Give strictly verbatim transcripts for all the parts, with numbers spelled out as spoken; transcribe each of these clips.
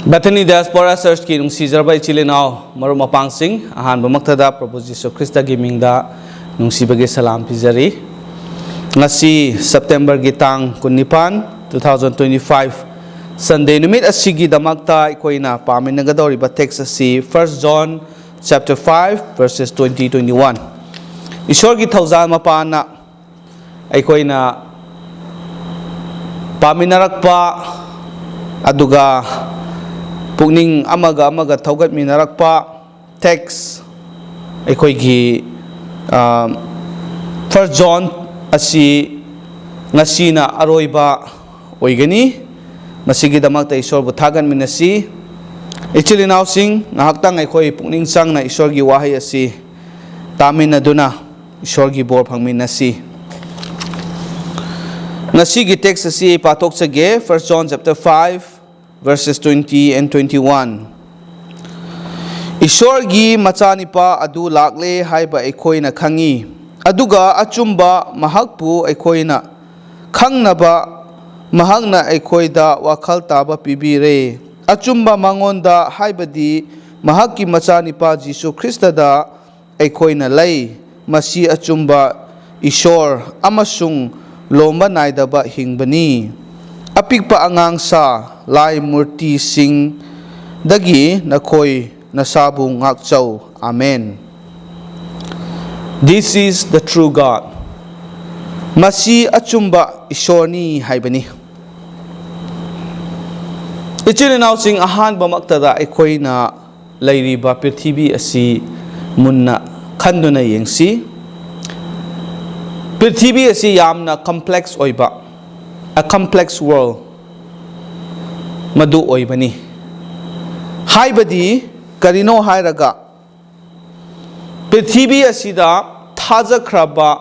Bethany Diaspora Churchꯀꯤ ꯅꯨꯡꯁꯤꯖꯔꯕ ꯏꯆꯤꯜ ꯏꯅꯥꯎ, ꯃꯔꯨꯞ ꯃꯄꯥꯡꯁꯤꯡ, ꯑꯍꯥꯟꯕꯃꯛꯇꯗ ꯄ꯭ꯔꯚꯨ ꯖꯤꯁꯨ ꯈ꯭ꯔꯤꯁꯇꯒꯤ ꯃꯤꯡꯗ ꯅꯨꯡꯁꯤꯕꯒꯤ ꯁꯂꯥꯝ ꯄꯤꯖꯔꯤ꯫ ꯉꯁꯤ Septemberꯒꯤ ꯇꯥꯡ ꯀꯨꯟꯅꯤꯄꯥꯟ, two thousand twenty-five, Sunday ꯅꯨꯃꯤꯠ ꯑꯁꯤꯒꯤꯗꯃꯛꯇ ꯑꯩꯈꯣꯏꯅ ꯄꯥꯃꯤꯟꯅꯒꯗꯧꯔꯤꯕ text ꯑꯁꯤ First John chapter five, verses twenty, twenty-one꯫ ꯏꯁꯣꯔꯒꯤ ꯊꯧꯖꯥꯜ ꯃꯄꯥꯟꯅ ꯑꯩꯈꯣꯏꯅ ꯄꯥꯃꯤꯟꯅꯔꯛꯄ, ꯑꯗꯨꯒ ꯄꯨꯛꯅꯤꯡ ꯑꯃꯒ ꯑꯃꯒ ꯊꯧꯒꯠꯃꯤꯟꯅꯔꯛꯄ text, ꯑꯩꯈꯣꯏꯒꯤ, ꯑ, First John ꯑꯁꯤ ꯉꯁꯤꯅ ꯑꯔꯣꯏꯕ ꯑꯣꯏꯒꯅꯤ꯫ ꯃꯁꯤꯒꯤꯗꯃꯛꯇ ꯏꯁꯣꯔꯕꯨ ꯊꯥꯒꯠꯃꯤꯟꯅꯁꯤ꯫ ꯏꯆꯤꯜ ꯏꯅꯥꯎꯁꯤꯡ, ꯉꯥꯏꯍꯥꯛꯇꯪ ꯑꯩꯈꯣꯏ ꯄꯨꯛꯅꯤꯡ ꯆꯪꯅ ꯏꯁꯣꯔꯒꯤ ꯋꯥꯍꯩ ꯑꯁꯤ ꯇꯥꯃꯤꯟꯅꯗꯨꯅ ꯏꯁꯣꯔꯒꯤ ꯕꯣꯔ ꯐꯪꯃꯤꯟꯅꯁꯤ꯫ ꯉꯁꯤꯒꯤ text ꯑꯁꯤ ꯄꯥꯊꯣꯛꯆꯒꯦ, First John chapter five, verses twenty and twenty-one꯫ ꯏꯁꯣꯔꯒꯤ ꯃꯆꯥꯅꯤꯄꯥ ꯑꯗꯨ ꯂꯥꯛꯂꯦ ꯍꯥꯏꯕ ꯑꯩꯈꯣꯏꯅ ꯈꯪꯉꯤ, ꯑꯗꯨꯒ ꯑꯆꯨꯝꯕ ꯃꯍꯥꯛꯄꯨ ꯑꯩꯈꯣꯏꯅ ꯈꯪꯅꯕ ꯃꯍꯥꯛꯅ ꯑꯩꯈꯣꯏꯗ ꯋꯥꯈꯜ ꯇꯥꯕ ꯄꯤꯕꯤꯔꯦ꯫ ꯑꯆꯨꯝꯕ ꯃꯉꯣꯟꯗ, ꯍꯥꯏꯕꯗꯤ ꯃꯍꯥꯛꯀꯤ ꯃꯆꯥꯅꯤꯄꯥ ꯖꯤꯁꯨ ꯈ꯭ꯔꯤꯁꯇꯗ ꯑꯩꯈꯣꯏꯅ ꯂꯩ꯫ ꯃꯁꯤ ꯑꯆꯨꯝꯕ ꯏꯁꯣꯔ ꯑꯃꯁꯨꯡ ꯂꯣꯝꯕ ꯅꯥꯏꯗꯕ ꯍꯤꯡꯕꯅꯤ꯫ ꯑꯄꯤꯛꯄ ꯑꯉꯥꯡꯁꯥ, ꯂꯥꯏ ꯃꯨꯔꯇꯤꯁꯤꯡꯗꯒꯤ ꯅꯈꯣꯏ ꯅꯁꯥꯕꯨ ꯉꯥꯛꯆꯧ꯫ ꯑꯥꯃꯦꯟ꯫ This is the true God. ꯃꯁꯤ ꯑꯆꯨꯝꯕ ꯏꯁꯣꯔꯅꯤ ꯍꯥꯏꯕꯅꯤ꯫ ꯏꯆꯤꯜ ꯏꯅꯥꯎꯁꯤꯡ, ꯑꯍꯥꯟꯕꯃꯛꯇꯗ ꯑꯩꯈꯣꯏꯅ ꯂꯩꯔꯤꯕ ꯄ꯭ꯔꯤꯊꯤꯕꯤ ꯑꯁꯤ ꯃꯨꯟꯅ ꯈꯟꯗꯨꯅ ꯌꯦꯡꯁꯤ꯫ ꯄ꯭ꯔꯤꯊꯤꯕꯤ ꯑꯁꯤ ꯌꯥꯝꯅ complex ꯑꯣꯏꯕ, a complex world, ꯃꯗꯨ ꯑꯣꯏꯕꯅꯤ꯫ ꯍꯥꯏꯕꯗꯤ ꯀꯔꯤꯅꯣ ꯍꯥꯏꯔꯒ, ꯄ꯭ꯔꯤꯊꯤꯕꯤ ꯑꯁꯤꯗ ꯊꯥꯖꯈ꯭ꯔꯕ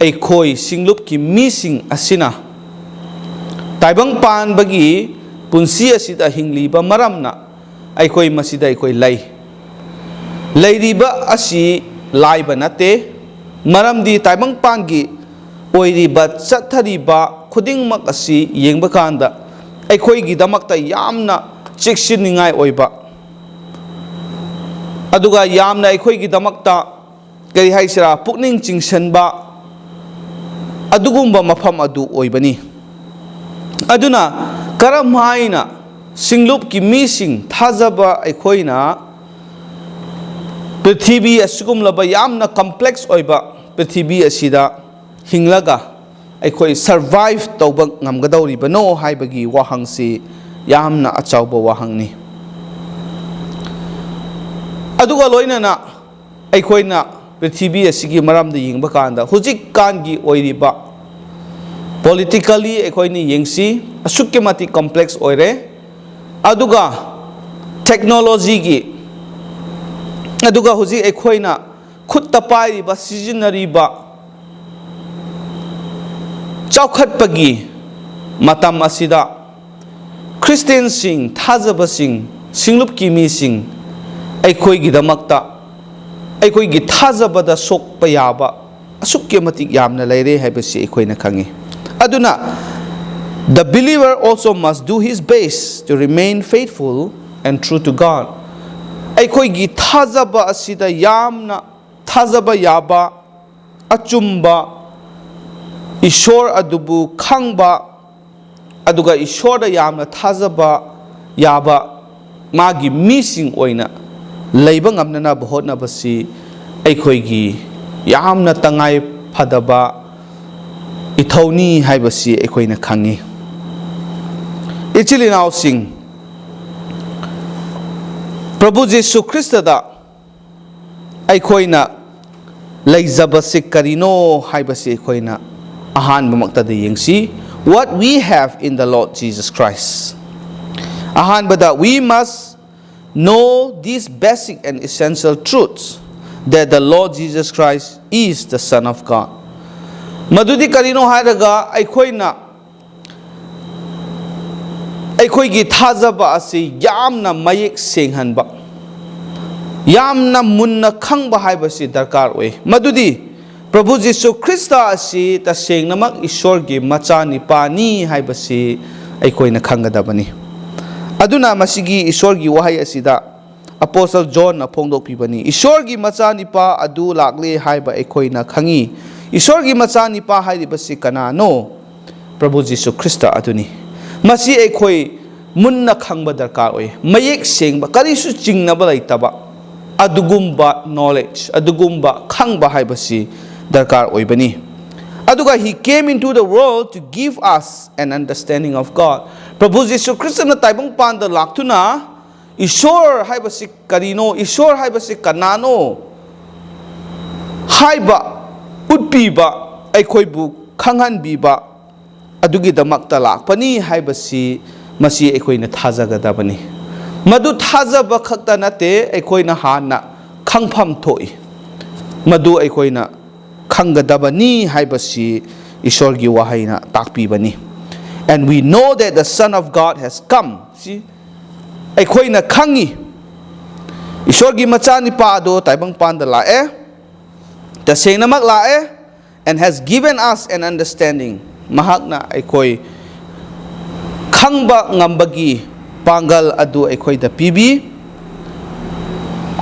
ꯑꯩꯈꯣꯏ ꯁꯤꯡꯂꯨꯞꯀꯤ ꯃꯤꯁꯤꯡ ꯑꯁꯤꯅ ꯇꯥꯏꯕꯪ ꯄꯥꯟꯕꯒꯤ ꯄꯨꯟꯁꯤ ꯑꯁꯤꯗ ꯍꯤꯡꯂꯤꯕ ꯃꯔꯝꯅ ꯑꯩꯈꯣꯏ ꯃꯁꯤꯗ ꯑꯩꯈꯣꯏ ꯂꯩ꯫ ꯂꯩꯔꯤꯕ ꯑꯁꯤ ꯂꯥꯏꯕ ꯅꯠꯇꯦ, ꯃꯔꯝꯗꯤ ꯇꯥꯏꯕꯪ ꯄꯥꯟꯒꯤ ꯑꯣꯏꯔꯤꯕ ꯆꯠꯊꯔꯤꯕ ꯈꯨꯗꯤꯡꯃꯛ ꯑꯁꯤ ꯌꯦꯡꯕ ꯀꯥꯟꯗ ꯑꯩꯈꯣꯏꯒꯤꯗꯃꯛꯇ ꯌꯥꯝꯅ ꯆꯦꯛꯁꯤꯟꯅꯤꯡꯉꯥꯏ ꯑꯣꯏꯕ, ꯑꯗꯨꯒ ꯌꯥꯝꯅ ꯑꯩꯈꯣꯏꯒꯤꯗꯃꯛꯇ, ꯀꯔꯤ ꯍꯥꯏꯁꯤꯔꯥ, ꯄꯨꯛꯅꯤꯡ ꯆꯤꯡꯁꯤꯟꯕ ꯑꯗꯨꯒꯨꯝꯕ ꯃꯐꯝ ꯑꯗꯨ ꯑꯣꯏꯕꯅꯤ꯫ ꯑꯗꯨꯅ ꯀꯔꯝ ꯍꯥꯏꯅ ꯁꯤꯡꯂꯨꯞꯀꯤ ꯃꯤꯁꯤꯡ ꯊꯥꯖꯕ ꯑꯩꯈꯣꯏꯅ ꯄ꯭ꯔꯤꯊꯤꯕꯤ ꯑꯁꯤꯒꯨꯝꯂꯕ ꯌꯥꯝꯅ complex ꯑꯣꯏꯕ ꯄ꯭ꯔꯤꯊꯤꯕꯤ ꯑꯁꯤꯗ ꯍꯤꯡꯂꯒ ꯑꯩꯈꯣꯏ survive ꯇꯧꯕ ꯉꯝꯒꯗꯧꯔꯤꯕꯅꯣ ꯍꯥꯏꯕꯒꯤ ꯋꯥꯍꯪꯁꯤ ꯌꯥꯝꯅ ꯑꯆꯧꯕ ꯋꯥꯍꯪꯅꯤ꯫ ꯑꯗꯨꯒ ꯂꯣꯏꯅꯅ ꯑꯩꯈꯣꯏꯅ ꯄ꯭ꯔꯤꯊꯤꯕꯤ ꯑꯁꯤꯒꯤ ꯃꯔꯝꯗ ꯌꯦꯡꯕ ꯀꯥꯟꯗ, ꯍꯧꯖꯤꯛꯀꯥꯟꯒꯤ ꯑꯣꯏꯔꯤꯕ politically ꯑꯩꯈꯣꯏꯅ ꯌꯦꯡꯁꯤ, ꯑꯁꯨꯛꯀꯤ ꯃꯇꯤꯛ complex ꯑꯣꯏꯔꯦ꯫ ꯑꯗꯨꯒ technologyꯒꯤ, ꯑꯗꯨꯒ ꯍꯧꯖꯤꯛ ꯑꯩꯈꯣꯏꯅ ꯈꯨꯠꯇ ꯄꯥꯏꯔꯤꯕ, ꯁꯤꯖꯤꯟꯅꯔꯤꯕ ꯆꯥꯎꯈꯠꯄꯒꯤ ꯃꯇꯝ ꯑꯁꯤꯗ ꯈ꯭ꯔꯤꯁꯇꯤꯌꯥꯟꯁꯤꯡ, ꯊꯥꯖꯕꯁꯤꯡ, ꯁꯤꯡꯂꯨꯞꯀꯤ ꯃꯤꯁꯤꯡ, ꯑꯩꯈꯣꯏꯒꯤꯗꯃꯛꯇ, ꯑꯩꯈꯣꯏꯒꯤ ꯊꯥꯖꯕꯗ ꯁꯣꯛꯄ ꯌꯥꯕ ꯑꯁꯨꯛꯀꯤ ꯃꯇꯤꯛ ꯌꯥꯝꯅ ꯂꯩꯔꯦ ꯍꯥꯏꯕꯁꯤ ꯑꯩꯈꯣꯏꯅ ꯈꯪꯉꯤ꯫ ꯑꯗꯨꯅ, the believer also must do his best to remain faithful and true to God. ꯑꯩꯈꯣꯏꯒꯤ ꯊꯥꯖꯕ ꯑꯁꯤꯗ ꯌꯥꯝꯅ ꯊꯥꯖꯕ ꯌꯥꯕ, ꯑꯆꯨꯝꯕ, ꯏꯁꯣꯔ ꯑꯗꯨꯕꯨ ꯈꯪꯕ, ꯑꯗꯨꯒ ꯏꯁꯣꯔꯗ ꯌꯥꯝꯅ ꯊꯥꯖꯕ ꯌꯥꯕ ꯃꯥꯒꯤ ꯃꯤꯁꯤꯡ ꯑꯣꯏꯅ ꯂꯩꯕ ꯉꯝꯅꯅꯕ ꯍꯣꯠꯅꯕꯁꯤ ꯑꯩꯈꯣꯏꯒꯤ ꯌꯥꯝꯅ ꯇꯉꯥꯏ ꯐꯗꯕ ꯏꯊꯧꯅꯤ ꯍꯥꯏꯕꯁꯤ ꯑꯩꯈꯣꯏꯅ ꯈꯪꯉꯤ꯫ ꯏꯆꯤꯜ ꯏꯅꯥꯎꯁꯤꯡ, ꯄ꯭ꯔꯚꯨ ꯖꯤꯁꯨ ꯈ꯭ꯔꯤꯁꯇꯗ ꯑꯩꯈꯣꯏꯅ ꯂꯩꯖꯕꯁꯤ ꯀꯔꯤꯅꯣ ꯍꯥꯏꯕꯁꯤ ꯑꯩꯈꯣꯏꯅ ꯑꯍꯥꯟꯕꯃꯛꯇꯗ ꯌꯦꯡꯁꯤ꯫ What we have in the Lord Jesus Christ. ꯑꯍꯥꯟꯕꯗ, we must know these basic and essential truths, that the Lord Jesus Christ is the Son of God. ꯃꯗꯨꯗꯤ ꯀꯔꯤꯅꯣ ꯍꯥꯏꯔꯒ, ꯑꯩꯈꯣꯏꯅ ꯑꯩꯈꯣꯏꯒꯤ ꯊꯥꯖꯕ ꯑꯁꯤ ꯌꯥꯝꯅ ꯃꯌꯦꯛ ꯁꯦꯡꯍꯟꯕ, ꯌꯥꯝꯅ ꯃꯨꯟꯅ ꯈꯪꯕ ꯍꯥꯏꯕꯁꯤ ꯗꯔꯀꯥꯔ ꯑꯣꯏ꯫ ꯃꯗꯨꯗꯤ ꯄ꯭ꯔꯚꯨ ꯖꯤꯁꯨ ꯈ꯭ꯔꯤꯁꯇ ꯑꯁꯤ ꯇꯁꯦꯡꯅꯃꯛ ꯏꯁꯣꯔꯒꯤ ꯃꯆꯥꯅꯤꯄꯥꯅꯤ ꯍꯥꯏꯕꯁꯤ ꯑꯩꯈꯣꯏꯅ ꯈꯪꯒꯗꯕꯅꯤ꯫ ꯑꯗꯨꯅ ꯃꯁꯤꯒꯤ ꯏꯁꯣꯔꯒꯤ ꯋꯥꯍꯩ ꯑꯁꯤꯗ ꯑꯄꯣꯁꯇꯜ ꯖꯣꯟꯅ ꯐꯣꯡꯗꯣꯛꯄꯤꯕꯅꯤ, "ꯏꯁꯣꯔꯒꯤ ꯃꯆꯥꯅꯤꯄꯥ ꯑꯗꯨ ꯂꯥꯛꯂꯦ ꯍꯥꯏꯕ ꯑꯩꯈꯣꯏꯅ ꯈꯪꯏ꯫" ꯏꯁꯣꯔꯒꯤ ꯃꯆꯥꯅꯤꯄꯥ ꯍꯥꯏꯔꯤꯕꯁꯤ ꯀꯅꯥꯅꯣ? ꯄ꯭ꯔꯚꯨ ꯖꯤꯁꯨ ꯈ꯭ꯔꯤꯁꯇ ꯑꯗꯨꯅꯤ꯫ ꯃꯁꯤ ꯑꯩꯈꯣꯏ ꯃꯨꯟꯅ ꯈꯪꯕ ꯗꯔꯀꯥꯔ ꯑꯣꯏ꯫ ꯃꯌꯦꯛ ꯁꯦꯡꯕ, ꯀꯔꯤꯁꯨ ꯆꯤꯡꯅꯕ ꯂꯩꯇꯕ ꯑꯗꯨꯒꯨꯝꯕ knowledge, ꯑꯗꯨꯒꯨꯝꯕ ꯈꯪꯕ ꯍꯥꯏꯕꯁꯤ ꯗꯔꯀꯥꯔ ꯑꯣꯏꯕꯅꯤ꯫ ꯑꯗꯨꯒ "He came into the world to give us an understanding of God." ꯄ꯭ꯔꯚꯨ ꯖꯤꯁꯨ ꯈ꯭ꯔꯤꯁꯇꯅ ꯇꯥꯏꯕꯪꯄꯥꯟꯗ ꯂꯥꯛꯇꯨꯅ ꯏꯁꯣꯔ ꯍꯥꯏꯕꯁꯤ ꯀꯔꯤꯅꯣ, ꯏꯁꯣꯔ ꯍꯥꯏꯕꯁꯤ ꯀꯅꯥꯅꯣ ꯍꯥꯏꯕ ꯎꯠꯄꯤꯕ, ꯑꯩꯈꯣꯏꯕꯨ ꯈꯪꯍꯟꯕꯤꯕ, ꯑꯗꯨꯒꯤꯗꯃꯛꯇ ꯂꯥꯛꯄꯅꯤ ꯍꯥꯏꯕꯁꯤ ꯃꯁꯤ ꯑꯩꯈꯣꯏꯅ ꯊꯥꯖꯒꯗꯕꯅꯤ꯫ ꯃꯗꯨ ꯊꯥꯖꯕ ꯈꯛꯇ ꯅꯠꯇꯦ, ꯑꯩꯈꯣꯏꯅ ꯍꯥꯟꯅ ꯈꯪꯐꯝ ꯊꯣꯛꯏ꯫ ꯃꯗꯨ ꯑꯩꯈꯣꯏꯅ ꯈꯪꯒꯗꯕꯅꯤ ꯍꯥꯏꯕꯁꯤ ꯏꯁꯣꯔꯒꯤ ꯋꯥꯍꯩꯅ ꯇꯥꯛꯄꯤꯕꯅꯤ꯫ "And we know that the Son of God has come." ꯁꯤ ꯑꯩꯈꯣꯏꯅ ꯈꯪꯉꯤ, ꯏꯁꯣꯔꯒꯤ ꯃꯆꯥꯅꯤꯄꯥ ꯑꯗꯣ ꯇꯥꯏꯕꯪꯄꯥꯟꯗ ꯂꯥꯛꯑꯦ, ꯇꯁꯦꯡꯅꯃꯛ ꯂꯥꯛꯑꯦ, "and has given us an understanding." ꯃꯍꯥꯛꯅ ꯑꯩꯈꯣꯏ ꯈꯪꯕ ꯉꯝꯕꯒꯤ ꯄꯥꯡꯒꯜ ꯑꯗꯨ ꯑꯩꯈꯣꯏꯗ ꯄꯤꯕꯤ꯫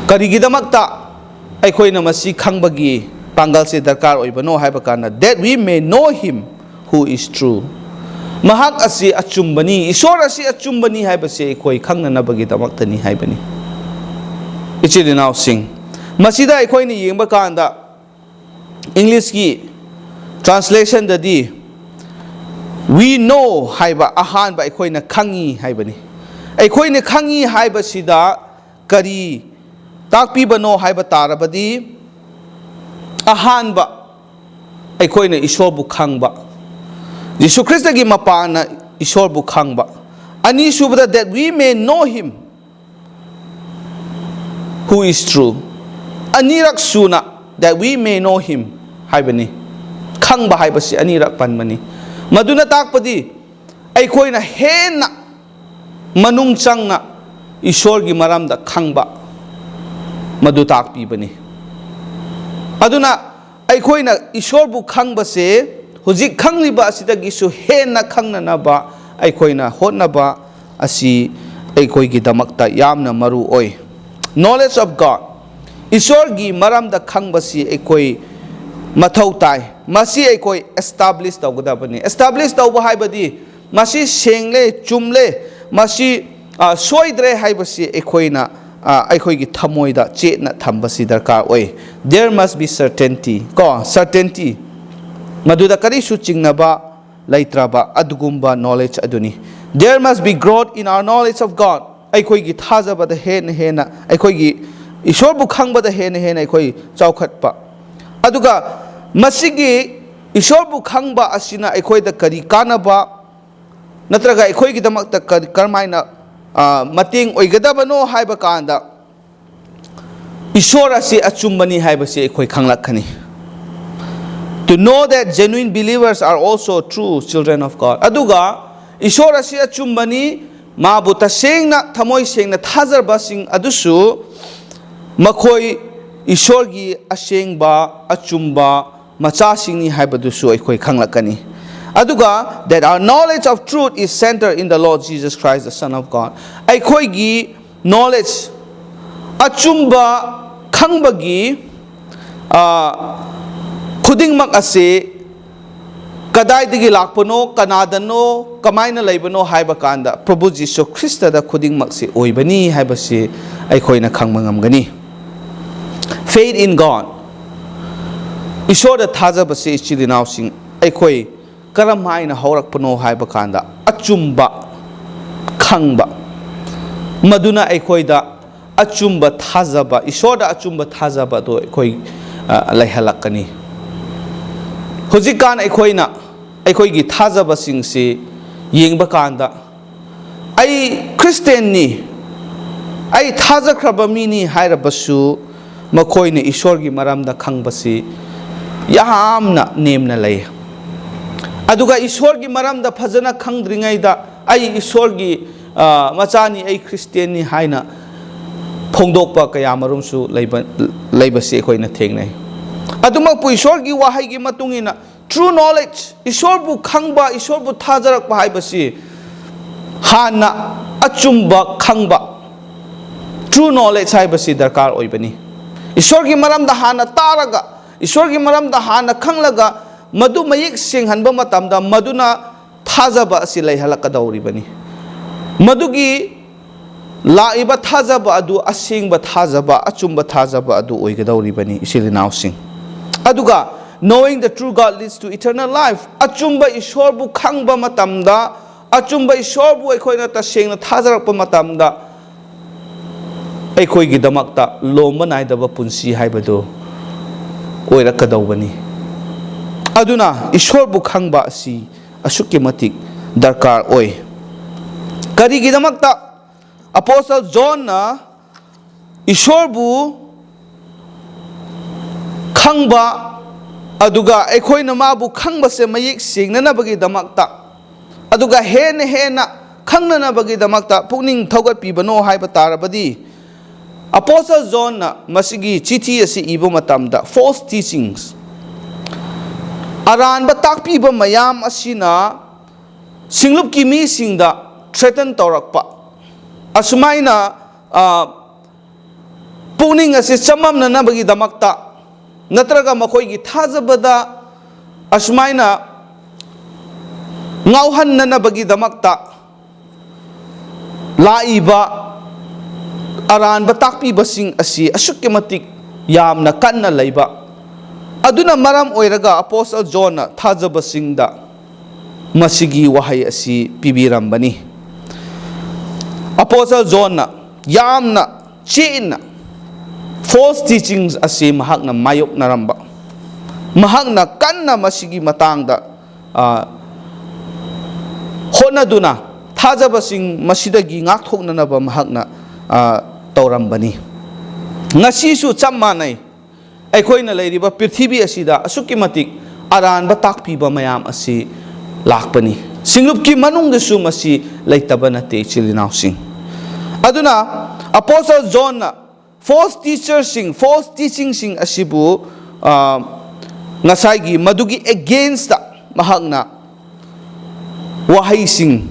ꯀꯔꯤꯒꯤꯗꯃꯛꯇ ꯑꯩꯈꯣꯏꯅ ꯃꯁꯤ ꯈꯪꯕꯒꯤ ꯄꯥꯡꯒꯜꯁꯤ ꯗꯔꯀꯥꯔ ꯑꯣꯏꯕꯅꯣ ꯍꯥꯏꯕ ꯀꯥꯟꯗ, "That we may know him who is true." ꯃꯍꯥꯛ ꯑꯁꯤ ꯑꯆꯨꯝꯕꯅꯤ, ꯏꯁꯣꯔ ꯑꯁꯤ ꯑꯆꯨꯝꯕꯅꯤ ꯍꯥꯏꯕꯁꯤ ꯑꯩꯈꯣꯏ ꯈꯪꯅꯅꯕꯒꯤꯗꯃꯛꯇꯅꯤ ꯍꯥꯏꯕꯅꯤ꯫ ꯏꯆꯤꯜ ꯏꯅꯥꯎꯁꯤꯡ, ꯃꯁꯤꯗ ꯑꯩꯈꯣꯏꯅ ꯌꯦꯡꯕ ꯀꯥꯟꯗ, ꯏꯪꯂꯤꯁꯀꯤ ꯇ꯭ꯔꯥꯟꯁꯂꯦꯁꯟꯗꯗꯤ "we know" ꯍꯥꯏꯕ ꯑꯍꯥꯟꯕ ꯑꯩꯈꯣꯏꯅ ꯈꯪꯉꯤ ꯍꯥꯏꯕꯅꯤ꯫ ꯑꯩꯈꯣꯏꯅ ꯈꯪꯉꯤ ꯍꯥꯏꯕꯁꯤꯗ ꯀꯔꯤ ꯇꯥꯛꯄꯤꯕꯅꯣ ꯍꯥꯏꯕ ꯇꯥꯔꯕꯗꯤ, ꯑꯍꯥꯟꯕ, ꯑꯩꯈꯣꯏꯅ ꯏꯁꯣꯔꯕꯨ ꯈꯪꯕ, ꯖꯤꯁꯨ ꯈ꯭ꯔꯤꯁꯇꯒꯤ ꯃꯄꯥꯟꯅ ꯏꯁꯣꯔꯕꯨ ꯈꯪꯕ꯫ ꯑꯅꯤꯁꯨꯕꯗ, "That we may know him who is true." ꯑꯅꯤꯔꯛ ꯁꯨꯅ, "That we may know him" ꯍꯥꯏꯕꯅꯤ꯫ ꯈꯪꯕ ꯍꯥꯏꯕꯁꯤ ꯑꯅꯤꯔꯛ ꯄꯟꯕꯅꯤ꯫ ꯃꯗꯨꯅ ꯇꯥꯛꯄꯗꯤ ꯑꯩꯈꯣꯏꯅ ꯍꯦꯟꯅ ꯃꯅꯨꯡ ꯆꯪꯅ ꯏꯁꯣꯔꯒꯤ ꯃꯔꯝꯗ ꯈꯪꯕ, ꯃꯗꯨ ꯇꯥꯛꯄꯤꯕꯅꯤ꯫ ꯑꯗꯨꯅ ꯑꯩꯈꯣꯏꯅ ꯏꯁꯣꯔꯕꯨ ꯈꯪꯕꯁꯦ ꯍꯧꯖꯤꯛ ꯈꯪꯂꯤꯕ ꯑꯁꯤꯗꯒꯤꯁꯨ ꯍꯦꯟꯅ ꯈꯪꯅꯅꯕ ꯑꯩꯈꯣꯏꯅ ꯍꯣꯠꯅꯕ ꯑꯁꯤ ꯑꯩꯈꯣꯏꯒꯤꯗꯃꯛꯇ ꯌꯥꯝꯅ ꯃꯔꯨ ꯑꯣꯏ꯫ Knowledge of God, ꯏꯁꯣꯔꯒꯤ ꯃꯔꯝꯗ ꯈꯪꯕꯁꯤ ꯑꯩꯈꯣꯏ ꯃꯊꯧ ꯇꯥꯏ꯫ ꯃꯁꯤ ꯑꯩꯈꯣꯏ establish ꯇꯧꯒꯗꯕꯅꯤ꯫ Establish ꯇꯧꯕ ꯍꯥꯏꯕꯗꯤ ꯃꯁꯤ ꯁꯦꯡꯂꯦ, ꯆꯨꯝꯂꯦ, ꯃꯁꯤ, ꯑ, ꯁꯣꯏꯗ꯭ꯔꯦ ꯍꯥꯏꯕꯁꯤ ꯑꯩꯈꯣꯏꯅ, ꯑ, ꯑꯩꯈꯣꯏꯒꯤ ꯊꯃꯣꯏꯗ ꯆꯦꯠꯅ ꯊꯝꯕꯁꯤ ꯗꯔꯀꯥꯔ ꯑꯣꯏ꯫ There must be certainty, ꯀꯣ, certainty, ꯃꯗꯨꯗ ꯀꯔꯤꯁꯨ ꯆꯤꯡꯅꯕ ꯂꯩꯇ꯭ꯔꯕ ꯑꯗꯨꯒꯨꯝꯕ knowledge ꯑꯗꯨꯅꯤ꯫ There must be growth in our knowledge of God. ꯑꯩꯈꯣꯏꯒꯤ ꯊꯥꯖꯕꯗ ꯍꯦꯟꯅ ꯍꯦꯟꯅ, ꯑꯩꯈꯣꯏꯒꯤ ꯏꯁꯣꯔꯕꯨ ꯈꯪꯕꯗ ꯍꯦꯟꯅ ꯍꯦꯟꯅ ꯑꯩꯈꯣꯏ ꯆꯥꯎꯈꯠꯄ꯫ ꯑꯗꯨꯒ ꯃꯁꯤꯒꯤ ꯏꯁꯣꯔꯕꯨ ꯈꯪꯕ ꯑꯁꯤꯅ ꯑꯩꯈꯣꯏꯗ ꯀꯔꯤ ꯀꯥꯟꯅꯕ ꯅꯠꯇ꯭ꯔꯒ ꯑꯩꯈꯣꯏꯒꯤꯗꯃꯛꯇ ꯀꯔꯤ, ꯀꯔꯝꯍꯥꯏꯅ, ꯑ, ꯃꯇꯦꯡ ꯑꯣꯏꯒꯗꯕꯅꯣ ꯍꯥꯏꯕ ꯀꯥꯟꯗ, ꯏꯁꯣꯔ ꯑꯁꯤ ꯑꯆꯨꯝꯕꯅꯤ ꯍꯥꯏꯕꯁꯤ ꯑꯩꯈꯣꯏ ꯈꯪꯂꯛꯀꯅꯤ꯫ To know that genuine believers are also true children of God. ꯑꯗꯨꯒ ꯏꯁꯣꯔ ꯑꯁꯤ ꯑꯆꯨꯝꯕꯅꯤ, ꯃꯥꯕꯨ ꯇꯁꯦꯡꯅ, ꯊꯃꯣꯏ ꯁꯦꯡꯅ ꯊꯥꯖꯕꯁꯤꯡ ꯑꯗꯨꯁꯨ ꯃꯈꯣꯏ ꯏꯁꯣꯔꯒꯤ ꯑꯁꯦꯡꯕ, ꯑꯆꯨꯝꯕ ꯃꯆꯥꯁꯤꯡꯅꯤ ꯍꯥꯏꯕꯗꯨꯁꯨ ꯑꯩꯈꯣꯏ ꯈꯪꯂꯛꯀꯅꯤ꯫ ꯑꯗꯨꯒ, that our knowledge of truth is centered in the Lord Jesus Christ, the Son of God. ꯑꯩꯈꯣꯏꯒꯤ knowledge, ꯑꯆꯨꯝꯕ ꯈꯪꯕꯒꯤ, ꯑ, ꯈꯨꯗꯤꯡꯃꯛ ꯑꯁꯤ ꯀꯗꯥꯏꯗꯒꯤ ꯂꯥꯛꯄꯅꯣ, ꯀꯅꯥꯗꯅꯣ, ꯀꯃꯥꯏꯅ ꯂꯩꯕꯅꯣ ꯍꯥꯏꯕ ꯀꯥꯟꯗ, ꯄ꯭ꯔꯚꯨ ꯖꯤꯁꯨ ꯈ꯭ꯔꯤꯁꯇꯗ ꯈꯨꯗꯤꯡꯃꯛꯁꯤ ꯑꯣꯏꯕꯅꯤ ꯍꯥꯏꯕꯁꯤ ꯑꯩꯈꯣꯏꯅ ꯈꯪꯕ ꯉꯝꯒꯅꯤ꯫ Faith in God, ꯏꯁꯣꯔꯗ ꯊꯥꯖꯕꯁꯤ, ꯏꯆꯤꯜ ꯏꯅꯥꯎꯁꯤꯡ, ꯑꯩꯈꯣꯏ ꯀꯔꯝ ꯍꯥꯏꯅ ꯍꯧꯔꯛꯄꯅꯣ ꯍꯥꯏꯕ ꯀꯥꯟꯗ, ꯑꯆꯨꯝꯕ ꯈꯪꯕ, ꯃꯗꯨꯅ ꯑꯩꯈꯣꯏꯗ ꯑꯆꯨꯝꯕ ꯊꯥꯖꯕ, ꯏꯁꯣꯔꯗ ꯑꯆꯨꯝꯕ ꯊꯥꯖꯕ ꯑꯗꯨ ꯑꯩꯈꯣꯏ, ꯑ, ꯂꯩꯍꯜꯂꯛꯀꯅꯤ꯫ ꯍꯧꯖꯤꯛꯀꯥꯟ ꯑꯩꯈꯣꯏꯅ ꯑꯩꯈꯣꯏꯒꯤ ꯊꯥꯖꯕꯁꯤꯡꯁꯤ ꯌꯦꯡꯕ ꯀꯥꯟꯗ, "ꯑꯩ ꯈ꯭ꯔꯤꯁꯇꯦꯟꯅꯤ, ꯑꯩ ꯊꯥꯖꯈ꯭ꯔꯕ ꯃꯤꯅꯤ" ꯍꯥꯏꯔꯕꯁꯨ, ꯃꯈꯣꯏꯅ ꯏꯁꯣꯔꯒꯤ ꯃꯔꯝꯗ ꯈꯪꯕꯁꯤ ꯌꯥꯝꯅ ꯅꯦꯝꯅ ꯂꯩ꯫ ꯑꯗꯨꯒ ꯏꯁꯣꯔꯒꯤ ꯃꯔꯝꯗ ꯐꯖꯅ ꯈꯪꯗ꯭ꯔꯤꯉꯩꯗ, "ꯑꯩ ꯏꯁꯣꯔꯒꯤ, ꯑ, ꯃꯆꯥꯅꯤ, ꯑꯩ ꯈ꯭ꯔꯤꯁꯇꯦꯟꯅꯤ" ꯍꯥꯏꯅ ꯐꯣꯡꯗꯣꯛꯄ ꯀꯌꯥ ꯃꯔꯨꯝꯁꯨ ꯂꯩꯕ, ꯂꯩꯕꯁꯤ ꯑꯩꯈꯣꯏꯅ ꯊꯦꯡꯅꯩ꯫ ꯑꯗꯨꯃꯛꯄꯨ ꯏꯁꯣꯔꯒꯤ ꯋꯥꯍꯩꯒꯤ ꯃꯇꯨꯡ ꯏꯟꯅ True knowledge, ꯏꯁꯣꯔꯕꯨ ꯈꯪꯕ, ꯏꯁꯣꯔꯕꯨ ꯊꯥꯖꯔꯛꯄ ꯍꯥꯏꯕꯁꯤ ꯍꯥꯟꯅ ꯑꯆꯨꯝꯕ ꯈꯪꯕ, true knowledge ꯍꯥꯏꯕꯁꯤ ꯗꯔꯀꯥꯔ ꯑꯣꯏꯕꯅꯤ꯫ ꯏꯁꯣꯔꯒꯤ ꯃꯔꯝꯗ ꯍꯥꯟꯅ ꯇꯥꯔꯒ, ꯏꯁꯣꯔꯒꯤ ꯃꯔꯝꯗ ꯍꯥꯟꯅ ꯈꯪꯂꯒ, ꯃꯗꯨ ꯃꯌꯦꯛ ꯁꯦꯡꯍꯟꯕ ꯃꯇꯝꯗ ꯃꯗꯨꯅ ꯊꯥꯖꯕ ꯑꯁꯤ ꯂꯩꯍꯜꯂꯛꯀꯗꯧꯔꯤꯕꯅꯤ꯫ ꯃꯗꯨꯒꯤ ꯂꯥꯛꯏꯕ ꯊꯥꯖꯕ ꯑꯗꯨ ꯑꯁꯦꯡꯕ ꯊꯥꯖꯕ, ꯑꯆꯨꯝꯕ ꯊꯥꯖꯕ ꯑꯗꯨ ꯑꯣꯏꯒꯗꯧꯔꯤꯕꯅꯤ, ꯏꯆꯤꯜ ꯏꯅꯥꯎꯁꯤꯡ꯫ ꯑꯗꯨꯒ, "Knowing the true God leads to eternal life", ꯑꯆꯨꯝꯕ ꯏꯁꯣꯔꯕꯨ ꯈꯪꯕ ꯃꯇꯝꯗ, ꯑꯆꯨꯝꯕ ꯏꯁꯣꯔꯕꯨ ꯑꯩꯈꯣꯏꯅ ꯇꯁꯦꯡꯅ ꯊꯥꯖꯔꯛꯄ ꯃꯇꯝꯗ, ꯑꯩꯈꯣꯏꯒꯤꯗꯃꯛꯇ ꯂꯣꯝꯕ ꯅꯥꯏꯗꯕ ꯄꯨꯟꯁꯤ ꯍꯥꯏꯕꯗꯨ ꯑꯣꯏꯔꯛꯀꯗꯧꯕꯅꯤ꯫ ꯑꯗꯨꯅ ꯏꯁꯣꯔꯕꯨ ꯈꯪꯕ ꯑꯁꯤ ꯑꯁꯨꯛꯀꯤ ꯃꯇꯤꯛ ꯗꯔꯀꯥꯔ ꯑꯣꯏ꯫ ꯀꯔꯤꯒꯤꯗꯃꯛꯇ ꯑꯄꯣꯁꯇꯜ ꯖꯣꯟꯅ ꯏꯁꯣꯔꯕꯨ ꯈꯪꯕ, ꯑꯗꯨꯒ ꯑꯩꯈꯣꯏꯅ ꯃꯥꯕꯨ ꯈꯪꯕꯁꯦ ꯃꯌꯦꯛ ꯁꯦꯡꯅꯅꯕꯒꯤꯗꯃꯛꯇ, ꯑꯗꯨꯒ ꯍꯦꯟꯅ ꯍꯦꯟꯅ ꯈꯪꯅꯅꯕꯒꯤꯗꯃꯛꯇ ꯄꯨꯛꯅꯤꯡ ꯊꯧꯒꯠꯄꯤꯕꯅꯣ ꯍꯥꯏꯕ ꯇꯥꯔꯕꯗꯤ, ꯑꯄꯣꯁꯇꯜ ꯖꯣꯟꯅ ꯃꯁꯤꯒꯤ ꯆꯤꯊꯤ ꯑꯁꯤ ꯏꯕ ꯃꯇꯝꯗ, false teachings, ꯑꯔꯥꯟꯕ ꯇꯥꯛꯄꯤꯕ ꯃꯌꯥꯝ ꯑꯁꯤꯅ ꯁꯤꯡꯂꯨꯞꯀꯤ ꯃꯤꯁꯤꯡꯗ threaten ꯇꯧꯔꯛꯄ, ꯑꯁꯨꯃꯥꯏꯅ, ꯑ, ꯄꯨꯛꯅꯤꯡ ꯑꯁꯤ ꯆꯃꯝꯅꯅꯕꯒꯤꯗꯃꯛꯇ, ꯅꯠꯇ꯭ꯔꯒ ꯃꯈꯣꯏꯒꯤ ꯊꯥꯖꯕꯗ ꯑꯁꯨꯃꯥꯏꯅ ꯉꯥꯎꯍꯟꯅꯅꯕꯒꯤꯗꯃꯛꯇ ꯂꯥꯛꯏꯕ ꯑꯔꯥꯟꯕ ꯇꯥꯛꯄꯤꯕꯁꯤꯡ ꯑꯁꯤ ꯑꯁꯨꯛꯀꯤ ꯃꯇꯤꯛ ꯌꯥꯝꯅ ꯀꯟꯅ ꯂꯩꯕ꯫ ꯑꯗꯨꯅ ꯃꯔꯝ ꯑꯣꯏꯔꯒ ꯑꯄꯣꯁꯇꯜ ꯖꯣꯟꯅ ꯊꯥꯖꯕꯁꯤꯡꯗ ꯃꯁꯤꯒꯤ ꯋꯥꯍꯩ ꯑꯁꯤ ꯄꯤꯕꯤꯔꯝꯕꯅꯤ꯫ ꯑꯄꯣꯁꯇꯜ ꯖꯣꯟꯅ ꯌꯥꯝꯅ ꯆꯦꯠꯅ false teachings ꯑꯁꯤ ꯃꯍꯥꯛꯅ ꯃꯥꯌꯣꯛꯅꯔꯝꯕ, ꯃꯍꯥꯛꯅ ꯀꯟꯅ ꯃꯁꯤꯒꯤ ꯃꯇꯥꯡꯗ, ꯑ, ꯍꯣꯠꯅꯗꯨꯅ ꯊꯥꯖꯕꯁꯤꯡ ꯃꯁꯤꯗꯒꯤ ꯉꯥꯛꯊꯣꯛꯅꯅꯕ ꯃꯍꯥꯛꯅ, ꯑ, ꯇꯧꯔꯝꯕꯅꯤ꯫ ꯉꯁꯤꯁꯨ ꯆꯞ ꯃꯥꯟꯅꯩ꯫ ꯑꯩꯈꯣꯏꯅ ꯂꯩꯔꯤꯕ ꯄ꯭ꯔꯤꯊꯤꯕꯤ ꯑꯁꯤꯗ ꯑꯁꯨꯛꯀꯤ ꯃꯇꯤꯛ ꯑꯔꯥꯟꯕ ꯇꯥꯛꯄꯤꯕ ꯃꯌꯥꯝ ꯑꯁꯤ ꯂꯥꯛꯄꯅꯤ꯫ ꯁꯤꯡꯂꯨꯞꯀꯤ ꯃꯅꯨꯡꯗꯁꯨ ꯃꯁꯤ ꯂꯩꯇꯕ ꯅꯠꯇꯦ, ꯏꯆꯤꯜ ꯏꯅꯥꯎꯁꯤꯡ꯫ ꯑꯗꯨꯅ ꯑꯄꯣꯁꯇꯜ ꯖꯣꯟꯅ false teacherꯁꯤꯡ, false teachingꯁꯤꯡ ꯑꯁꯤꯕꯨ, ꯑ, ꯉꯁꯥꯏꯒꯤ ꯃꯗꯨꯒꯤ against ꯇ ꯃꯍꯥꯛꯅ ꯋꯥꯍꯩꯁꯤꯡ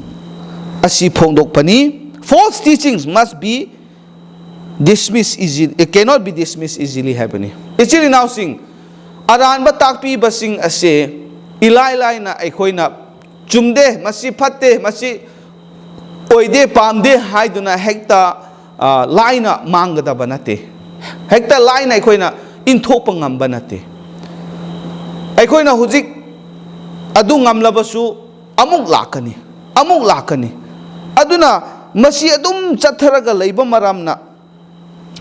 ꯑꯁꯤ ꯐꯣꯡꯗꯣꯛꯄꯅꯤ꯫ False teachings must be dismissed easily, cannot be dismissed easily ꯍꯥꯏꯕꯅꯤ꯫ ꯏꯆꯤꯜ ꯏꯅꯥꯎꯁꯤꯡ, ꯑꯔꯥꯟꯕ ꯇꯥꯛꯄꯤꯕꯁꯤꯡ ꯑꯁꯦ ꯏꯂꯥꯏ ꯂꯥꯏꯅ ꯑꯩꯈꯣꯏꯅ ꯆꯨꯝꯗꯦ, ꯃꯁꯤ ꯐꯠꯇꯦ, ꯃꯁꯤ ꯑꯣꯏꯗꯦ, ꯄꯥꯝꯗꯦ ꯍꯥꯏꯗꯨꯅ ꯍꯦꯛꯇ, ꯑ, ꯂꯥꯏꯅ ꯃꯥꯡꯒꯗꯕ ꯅꯠꯇꯦ꯫ ꯍꯦꯛꯇ ꯂꯥꯏꯅ ꯑꯩꯈꯣꯏꯅ ꯏꯟꯊꯣꯛꯄ ꯉꯝꯕ ꯅꯠꯇꯦ꯫ ꯑꯩꯈꯣꯏꯅ ꯍꯧꯖꯤꯛ ꯑꯗꯨ ꯉꯝꯂꯕꯁꯨ ꯑꯃꯨꯛ ꯂꯥꯛꯀꯅꯤ, ꯑꯃꯨꯛ ꯂꯥꯛꯀꯅꯤ꯫ ꯑꯗꯨꯅ ꯃꯁꯤ ꯑꯗꯨꯝ ꯆꯠꯊꯔꯒ ꯂꯩꯕ ꯃꯔꯝꯅ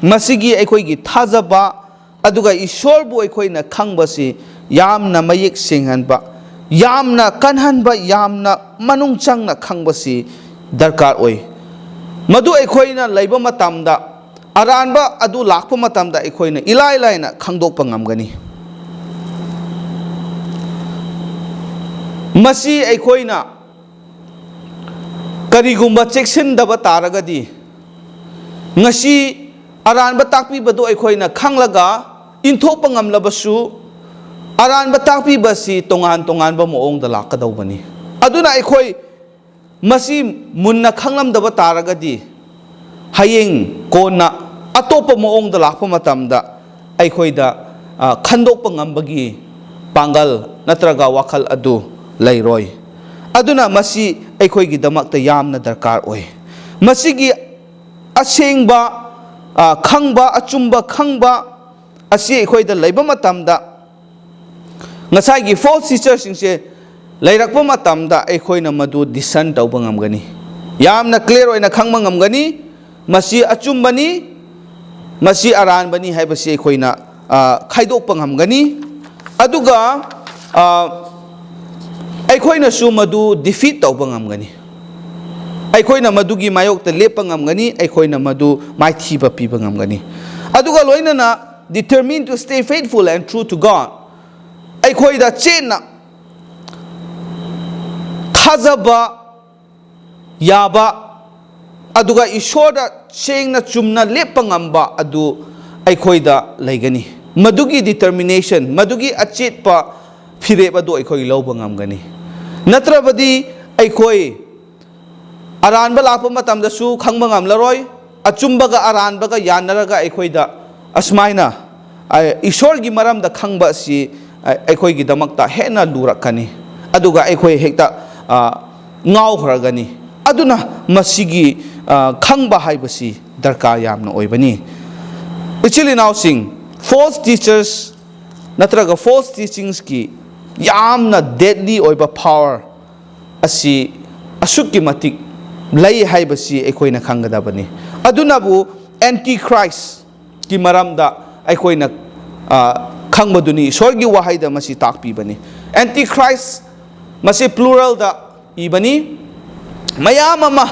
ꯃꯁꯤꯒꯤ ꯑꯩꯈꯣꯏꯒꯤ ꯊꯥꯖꯕ ꯑꯗꯨꯒ ꯏꯁꯣꯔꯕꯨ ꯑꯩꯈꯣꯏꯅ ꯈꯪꯕꯁꯤ ꯌꯥꯝꯅ ꯃꯌꯦꯛ ꯁꯦꯡꯍꯟꯕ, ꯌꯥꯝꯅ ꯀꯟꯍꯟꯕ, ꯌꯥꯝꯅ ꯃꯅꯨꯡ ꯆꯪꯅ ꯈꯪꯕꯁꯤ ꯗꯔꯀꯥꯔ ꯑꯣꯏ꯫ ꯃꯗꯨ ꯑꯩꯈꯣꯏꯅ ꯂꯩꯕ ꯃꯇꯝꯗ, ꯑꯔꯥꯟꯕ ꯑꯗꯨ ꯂꯥꯛꯄ ꯃꯇꯝꯗ ꯑꯩꯈꯣꯏꯅ ꯏꯂꯥꯏ ꯂꯥꯏꯅ ꯈꯪꯗꯣꯛꯄ ꯉꯝꯒꯅꯤ꯫ ꯃꯁꯤ ꯑꯩꯈꯣꯏꯅ ꯀꯔꯤꯒꯨꯝꯕ ꯆꯦꯛꯁꯤꯟꯗꯕ ꯇꯥꯔꯒꯗꯤ, ꯉꯁꯤ ꯑꯔꯥꯟꯕ ꯇꯥꯛꯄꯤꯕꯗꯨ ꯑꯩꯈꯣꯏꯅ ꯈꯪꯂꯒ ꯏꯟꯊꯣꯛꯄ ꯉꯝꯂꯕꯁꯨ, ꯑꯔꯥꯟꯕ ꯇꯥꯛꯄꯤꯕ ꯑꯁꯤ ꯇꯣꯉꯥꯟ ꯇꯣꯉꯥꯟꯕ ꯃꯑꯣꯡꯗ ꯂꯥꯛꯀꯗꯧꯕꯅꯤ꯫ ꯑꯗꯨꯅ ꯑꯩꯈꯣꯏ ꯃꯁꯤ ꯃꯨꯟꯅ ꯈꯪꯂꯝꯗꯕ ꯇꯥꯔꯒꯗꯤ, ꯍꯌꯦꯡ ꯀꯣꯟꯅ ꯑꯇꯣꯞꯄ ꯃꯑꯣꯡꯗ ꯂꯥꯛꯄ ꯃꯇꯝꯗ ꯑꯩꯈꯣꯏꯗ, ꯑ, ꯈꯟꯗꯣꯛꯄ ꯉꯝꯕꯒꯤ ꯄꯥꯡꯒꯜ ꯅꯠꯇ꯭ꯔꯒ ꯋꯥꯈꯜ ꯑꯗꯨ ꯂꯩꯔꯣꯏ꯫ ꯑꯗꯨꯅ ꯃꯁꯤ ꯑꯩꯈꯣꯏꯒꯤꯗꯃꯛꯇ ꯌꯥꯝꯅ ꯗꯔꯀꯥꯔ ꯑꯣꯏ꯫ ꯃꯁꯤꯒꯤ ꯑꯁꯦꯡꯕ, ꯑ, ꯈꯪꯕ, ꯑꯆꯨꯝꯕ ꯈꯪꯕ ꯑꯁꯤ ꯑꯩꯈꯣꯏꯗ ꯂꯩꯕ ꯃꯇꯝꯗ, ꯉꯁꯥꯏꯒꯤ false teacherꯁꯤꯡꯁꯦ ꯂꯩꯔꯛꯄ ꯃꯇꯝꯗ ꯑꯩꯈꯣꯏꯅ ꯃꯗꯨ discern ꯇꯧꯕ ꯉꯝꯒꯅꯤ, ꯌꯥꯝꯅ clear ꯑꯣꯏꯅ ꯈꯪꯕ ꯉꯝꯒꯅꯤ꯫ ꯃꯁꯤ ꯑꯆꯨꯝꯕꯅꯤ, ꯃꯁꯤ ꯑꯔꯥꯟꯕꯅꯤ ꯍꯥꯏꯕꯁꯤ ꯑꯩꯈꯣꯏꯅ, ꯑ, ꯈꯥꯏꯗꯣꯛꯄ ꯉꯝꯒꯅꯤ꯫ ꯑꯗꯨꯒ, ꯑ, ꯑꯩꯈꯣꯏꯅꯁꯨ ꯃꯗꯨ defeat ꯇꯧꯕ ꯉꯝꯒꯅꯤ꯫ ꯑꯩꯈꯣꯏꯅ ꯃꯗꯨꯒꯤ ꯃꯥꯌꯣꯛꯇ ꯂꯦꯞꯄ ꯉꯝꯒꯅꯤ, ꯑꯩꯈꯣꯏꯅ ꯃꯗꯨ ꯃꯥꯏꯊꯤꯕ ꯄꯤꯕ ꯉꯝꯒꯅꯤ꯫ ꯑꯗꯨꯒ ꯂꯣꯏꯅꯅ determined to stay faithful and true to God, ꯑꯩꯈꯣꯏꯗ ꯆꯦꯠꯅ ꯊꯥꯖꯕ ꯌꯥꯕ, ꯑꯗꯨꯒ ꯏꯁꯣꯔꯗ ꯁꯦꯡꯅ ꯆꯨꯝꯅ ꯂꯦꯞꯄ ꯉꯝꯕ ꯑꯗꯨ ꯑꯩꯈꯣꯏꯗ ꯂꯩꯒꯅꯤ꯫ ꯃꯗꯨꯒꯤ determination, ꯃꯗꯨꯒꯤ ꯑꯆꯦꯠꯄ ꯐꯤꯔꯦꯞ ꯑꯗꯨ ꯑꯩꯈꯣꯏ ꯂꯧꯕ ꯉꯝꯒꯅꯤ꯫ ꯅꯠꯇ꯭ꯔꯕꯗꯤ ꯑꯩꯈꯣꯏ ꯑꯔꯥꯟꯕ ꯂꯥꯛꯄ ꯃꯇꯝꯗꯁꯨ ꯈꯪꯕ ꯉꯝꯂꯔꯣꯏ꯫ ꯑꯆꯨꯝꯕꯒ ꯑꯔꯥꯟꯕꯒ ꯌꯥꯅꯔꯒ ꯑꯩꯈꯣꯏꯗ ꯑꯁꯨꯃꯥꯏꯅ, ꯑ, ꯏꯁꯣꯔꯒꯤ ꯃꯔꯝꯗ ꯈꯪꯕ ꯑꯁꯤ, ꯑ, ꯑꯩꯈꯣꯏꯒꯤꯗꯃꯛꯇ ꯍꯦꯟꯅ ꯂꯨꯔꯛꯀꯅꯤ, ꯑꯗꯨꯒ ꯑꯩꯈꯣꯏ ꯍꯦꯛꯇ, ꯑ, ꯉꯥꯎꯈ꯭ꯔꯒꯅꯤ꯫ ꯑꯗꯨꯅ ꯃꯁꯤꯒꯤ, ꯑ, ꯈꯪꯕ ꯍꯥꯏꯕꯁꯤ ꯗꯔꯀꯥꯔ ꯌꯥꯝꯅ ꯑꯣꯏꯕꯅꯤ꯫ ꯏꯆꯤꯜ ꯏꯅꯥꯎꯁꯤꯡ, false teachers ꯅꯠꯇ꯭ꯔꯒ false teachingsꯀꯤ ꯌꯥꯝꯅ deadly ꯑꯣꯏꯕ power ꯑꯁꯤ ꯑꯁꯨꯛꯀꯤ ꯃꯇꯤꯛ ꯂꯩ ꯍꯥꯏꯕꯁꯤ ꯑꯩꯈꯣꯏꯅ ꯈꯪꯒꯗꯕꯅꯤ꯫ ꯑꯗꯨꯅꯕꯨ Antichristꯀꯤ ꯃꯔꯝꯗ ꯑꯩꯈꯣꯏꯅ, ꯑ, ꯈꯪꯕꯗꯨꯅꯤ, ꯏꯁꯣꯔꯒꯤ ꯋꯥꯍꯩꯗ ꯃꯁꯤ ꯇꯥꯛꯄꯤꯕꯅꯤ꯫ Antichrist ꯃꯁꯤ pluralꯗ ꯏꯕꯅꯤ꯫ ꯃꯌꯥꯝ ꯑꯃ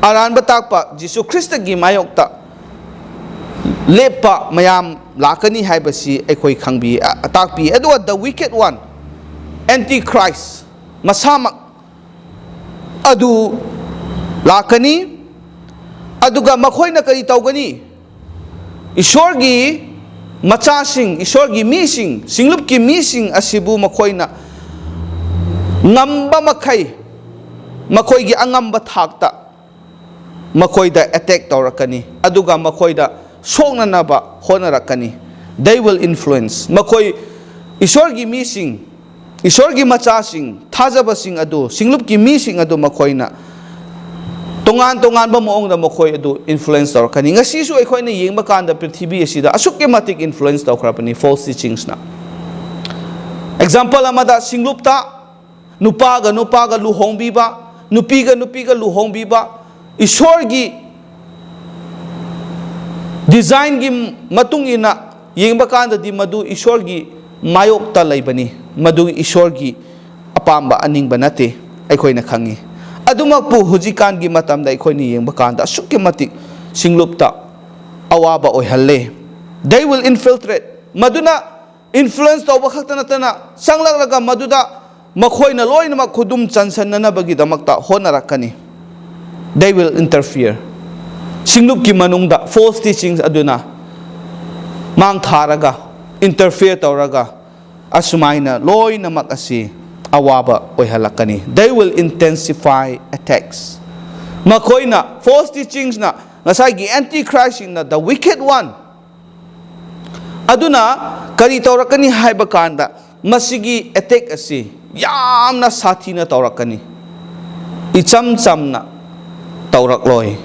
ꯑꯔꯥꯟꯕ ꯇꯥꯛꯄ ꯖꯤꯁꯨ ꯈ꯭ꯔꯤꯁꯇꯒꯤ ꯃꯥꯌꯣꯛꯇ ꯂꯦꯞꯄ ꯃꯌꯥꯝ ꯂꯥꯛꯀꯅꯤ ꯍꯥꯏꯕꯁꯤ ꯑꯩꯈꯣꯏ ꯈꯪꯕꯤ, ꯑ, ꯇꯥꯛꯄꯤ꯫ ꯑꯗꯨꯒ the wicked one, Antichrist ꯃꯁꯥꯃꯛ ꯑꯗꯨ ꯂꯥꯛꯀꯅꯤ꯫ ꯑꯗꯨꯒ ꯃꯈꯣꯏꯅ ꯀꯔꯤ ꯇꯧꯒꯅꯤ? ꯏꯁꯣꯔꯒꯤ ꯃꯆꯥꯁꯤꯡ, ꯏꯁꯣꯔꯒꯤ ꯃꯤꯁꯤꯡ, ꯁꯤꯡꯂꯨꯞꯀꯤ ꯃꯤꯁꯤꯡ ꯑꯁꯤꯕꯨ ꯃꯈꯣꯏꯅ ꯉꯝꯕ ꯃꯈꯩ ꯃꯈꯣꯏꯒꯤ ꯑꯉꯝꯕ ꯊꯥꯛꯇ ꯃꯈꯣꯏꯗ attack ꯇꯧꯔꯛꯀꯅꯤ, ꯑꯗꯨꯒ ꯃꯈꯣꯏꯗ ꯁꯣꯛꯅꯅꯕ ꯍꯣꯠꯅꯔꯛꯀꯅꯤ꯫ They will influence. ꯃꯈꯣꯏ, ꯏꯁꯣꯔꯒꯤ ꯃꯤꯁꯤꯡ, ꯏꯁꯣꯔꯒꯤ ꯃꯆꯥꯁꯤꯡ, ꯊꯥꯖꯕꯁꯤꯡ ꯑꯗꯨ, ꯁꯤꯡꯂꯨꯞꯀꯤ ꯃꯤꯁꯤꯡ ꯑꯗꯨ ꯃꯈꯣꯏꯅ ꯇꯣꯉꯥꯟ ꯇꯣꯉꯥꯟꯕ ꯃꯑꯣꯡꯗ ꯃꯈꯣꯏ ꯑꯗꯨ influence ꯇꯧꯔꯛꯀꯅꯤ꯫ ꯉꯁꯤꯁꯨ ꯑꯩꯈꯣꯏꯅ ꯌꯦꯡꯕ ꯀꯥꯟꯗ ꯄ꯭ꯔꯤꯊꯤꯕꯤ ꯑꯁꯤꯗ ꯑꯁꯨꯛꯀꯤ ꯃꯇꯤꯛ influence ꯇꯧꯈ꯭ꯔꯕꯅꯤ false teachingsꯅ꯫ Example ꯑꯃꯗ, ꯁꯤꯡꯂꯨꯞꯇ ꯅꯨꯄꯥꯒ ꯅꯨꯄꯥꯒ ꯂꯨꯍꯣꯡꯕꯤꯕ, ꯅꯨꯄꯤꯒ ꯅꯨꯄꯤꯒ ꯂꯨꯍꯣꯡꯕꯤꯕ, ꯏꯁꯣꯔꯒꯤ designꯒꯤ ꯃꯇꯨꯡ ꯏꯟꯅ ꯌꯦꯡꯕ ꯀꯥꯟꯗꯗꯤ ꯃꯗꯨ ꯏꯁꯣꯔꯒꯤ ꯃꯥꯌꯣꯛꯇ ꯂꯩꯕꯅꯤ, ꯃꯗꯨ ꯏꯁꯣꯔꯒꯤ ꯑꯄꯥꯝꯕ ꯑꯅꯤꯡꯕ ꯅꯠꯇꯦ, ꯑꯩꯈꯣꯏꯅ ꯈꯪꯉꯤ꯫ ꯑꯗꯨꯃꯛꯄꯨ ꯍꯧꯖꯤꯛꯀꯥꯟꯒꯤ ꯃꯇꯝꯗ ꯑꯩꯈꯣꯏꯅ ꯌꯦꯡꯕ ꯀꯥꯟꯗ ꯑꯁꯨꯛꯀꯤ ꯃꯇꯤꯛ ꯁꯤꯡꯂꯨꯞꯇ ꯑꯋꯥꯕ ꯑꯣꯏꯍꯜꯂꯦ꯫ They will infiltrate. ꯃꯗꯨꯅ influence ꯇꯧꯕ ꯈꯛꯇ ꯅꯠꯇꯅ ꯆꯪꯂꯛꯂꯒ ꯃꯗꯨꯗ ꯃꯈꯣꯏꯅ ꯂꯣꯏꯅꯃꯛ ꯈꯨꯗꯨꯝ ꯆꯟꯁꯟꯅꯅꯕꯒꯤꯗꯃꯛꯇ ꯍꯣꯠꯅꯔꯛꯀꯅꯤ꯫ They will interfere. ꯁꯤꯡꯂꯨꯞꯀꯤ ꯃꯅꯨꯡꯗ false teachings ꯑꯗꯨꯅ ꯃꯥꯡ ꯊꯥꯔꯒ, interfere ꯇꯧꯔꯒ, ꯑꯁꯨꯃꯥꯏꯅ ꯂꯣꯏꯅꯃꯛ ꯑꯁꯤ ꯑꯋꯥꯕ ꯑꯣꯏꯍꯜꯂꯛꯀꯅꯤ꯫ They will intensify attacks. ꯃꯈꯣꯏꯅ, false teachingsꯅ, ꯉꯁꯥꯏꯒꯤ antichristꯁꯤꯡꯅ, the wicked one, ꯑꯗꯨꯅ ꯀꯔꯤ ꯇꯧꯔꯛꯀꯅꯤ ꯍꯥꯏꯕ ꯀꯥꯟꯗ, ꯃꯁꯤꯒꯤ attack ꯑꯁꯤ ꯌꯥꯝꯅ ꯁꯥꯊꯤꯅ ꯇꯧꯔꯛꯀꯅꯤ꯫ ꯏꯆꯝ ꯆꯝꯅ ꯇꯧꯔꯛꯂꯣꯏ꯫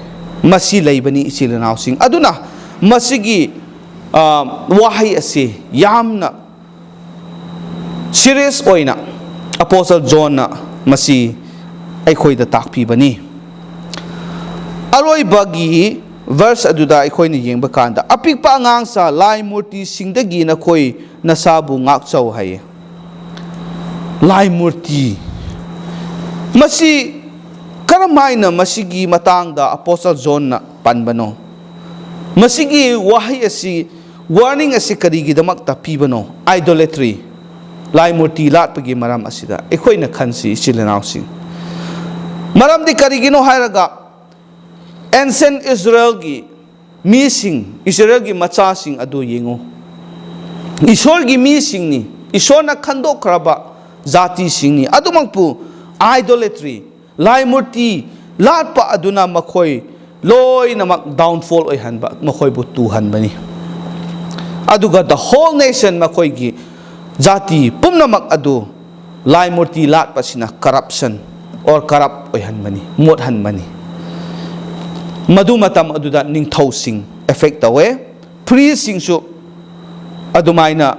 ꯃꯁꯤ ꯂꯩꯕꯅꯤ, ꯏꯆꯤꯜ ꯏꯅꯥꯎꯁꯤꯡ꯫ ꯑꯗꯨꯅ ꯃꯁꯤꯒꯤ, ꯑ, ꯋꯥꯍꯩ ꯑꯁꯤ ꯌꯥꯝꯅ serious ꯑꯣꯏꯅ Apostle Johnꯅ ꯃꯁꯤ ꯑꯩꯈꯣꯏꯗ ꯇꯥꯛꯄꯤꯕꯅꯤ꯫ ꯑꯔꯣꯏꯕꯒꯤ verse ꯑꯗꯨꯗ ꯑꯩꯈꯣꯏꯅ ꯌꯦꯡꯕ ꯀꯥꯟꯗ, "ꯑꯄꯤꯛꯄ ꯑꯉꯥꯡꯁꯥ, ꯂꯥꯏ ꯃꯨꯔꯇꯤꯁꯤꯡꯗꯒꯤ ꯅꯈꯣꯏ ꯅꯁꯥꯕꯨ ꯉꯥꯛꯆꯧ" ꯍꯥꯏꯌꯦ꯫ ꯂꯥꯏ ꯃꯨꯔꯇꯤ꯫ ꯃꯁꯤ ꯀꯔꯝꯍꯥꯏꯅ ꯃꯁꯤꯒꯤ ꯃꯇꯥꯡꯗ Apostle Johnꯅ ꯄꯟꯕꯅꯣ? ꯃꯁꯤꯒꯤ ꯋꯥꯍꯩ ꯑꯁꯤ, warning ꯑꯁꯤ ꯀꯔꯤꯒꯤꯗꯃꯛꯇ ꯄꯤꯕꯅꯣ? Idolatry, ꯂꯥꯏ ꯃꯨꯔꯇꯤ ꯂꯥꯠꯄꯒꯤ ꯃꯔꯝ ꯑꯁꯤꯗ ꯑꯩꯈꯣꯏꯅ ꯈꯟꯁꯤ, ꯏꯆꯤꯜ ꯏꯅꯥꯎꯁꯤꯡ꯫ ꯃꯔꯝꯗꯤ ꯀꯔꯤꯒꯤꯅꯣ ꯍꯥꯏꯔꯒ, ancient Israelꯒꯤ ꯃꯤꯁꯤꯡ, ꯏꯁꯔꯥꯌꯦꯜꯒꯤ ꯃꯆꯥꯁꯤꯡ ꯑꯗꯨ ꯌꯦꯡꯉꯨ꯫ ꯏꯁꯣꯔꯒꯤ ꯃꯤꯁꯤꯡꯅꯤ, ꯏꯁꯣꯔꯅ ꯈꯟꯗꯣꯛꯈ꯭ꯔꯕ ꯖꯥꯇꯤꯁꯤꯡꯅꯤ꯫ ꯑꯗꯨꯃꯛꯄꯨ idolatry, ꯂꯥꯏ ꯃꯨꯔꯇꯤ ꯂꯥꯠꯄ ꯑꯗꯨꯅ ꯃꯈꯣꯏ ꯂꯣꯏꯅꯃꯛ downfall ꯑꯣꯏꯍꯟꯕ, ꯃꯈꯣꯏꯕꯨ ꯇꯨꯍꯟꯕꯅꯤ꯫ ꯑꯗꯨꯒ the whole nation, ꯃꯈꯣꯏꯒꯤ ꯖꯥꯇꯤ ꯄꯨꯝꯅꯃꯛ ꯑꯗꯨ ꯂꯥꯏ ꯃꯨꯔꯇꯤ ꯂꯥꯠꯄꯁꯤꯅ corruption or corrupt ꯑꯣꯏꯍꯟꯕꯅꯤ, ꯃꯣꯠꯍꯟꯕꯅꯤ꯫ ꯃꯗꯨ ꯃꯇꯝ ꯑꯗꯨꯗ ꯅꯤꯡꯊꯧꯁꯤꯡ affect ꯇꯧꯋꯦ, priestꯁꯤꯡꯁꯨ ꯑꯗꯨꯃꯥꯏꯅ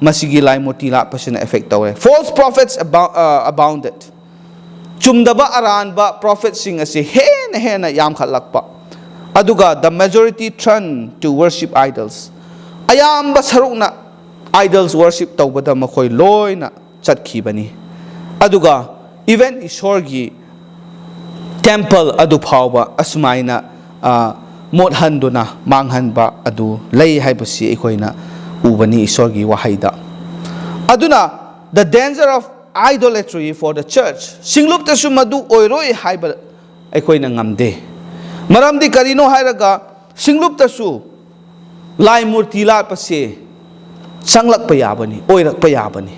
ꯃꯁꯤꯒꯤ ꯂꯥꯏ ꯃꯨꯔꯇꯤ ꯂꯥꯠꯄꯁꯤꯅ affect ꯇꯧꯋꯦ꯫ False prophets abou-, uh, abounded. ꯆꯨꯝꯗꯕ ꯑꯔꯥꯟꯕ prophetꯁꯤꯡ ꯑꯁꯤ ꯍꯦꯟꯅ ꯍꯦꯟꯅ ꯌꯥꯝꯈꯠꯂꯛꯄ꯫ ꯑꯗꯨꯒ the majority turned to worship idols. ꯑꯌꯥꯝꯕ ꯁꯔꯨꯛꯅ idols worship ꯇꯧꯕꯗ ꯃꯈꯣꯏ ꯂꯣꯏꯅ ꯆꯠꯈꯤꯕꯅꯤ꯫ ꯑꯗꯨꯒ even ꯏꯁꯣꯔꯒꯤ temple ꯑꯗꯨ ꯐꯥꯎꯕ ꯑꯁꯨꯃꯥꯏꯅ, ꯑ, ꯃꯣꯠꯍꯟꯗꯨꯅ ꯃꯥꯡꯍꯟꯕ ꯑꯗꯨ ꯂꯩ ꯍꯥꯏꯕꯁꯤ ꯑꯩꯈꯣꯏꯅ ꯎꯕꯅꯤ ꯏꯁꯣꯔꯒꯤ ꯋꯥꯍꯩꯗ꯫ ꯑꯗꯨꯅ the danger of idolatry for the church, ꯁꯤꯡꯂꯨꯞꯇꯁꯨ ꯃꯗꯨ ꯑꯣꯏꯔꯣꯏ ꯍꯥꯏꯕ ꯑꯩꯈꯣꯏꯅ ꯉꯝꯗꯦ꯫ ꯃꯔꯝꯗꯤ ꯀꯔꯤꯅꯣ ꯍꯥꯏꯔꯒ, ꯁꯤꯡꯂꯨꯞꯇꯁꯨ ꯂꯥꯏ ꯃꯨꯔꯇꯤ ꯂꯥꯠꯄꯁꯦ ꯆꯪꯂꯛꯄ ꯌꯥꯕꯅꯤ, ꯑꯣꯏꯔꯛꯄ ꯌꯥꯕꯅꯤ꯫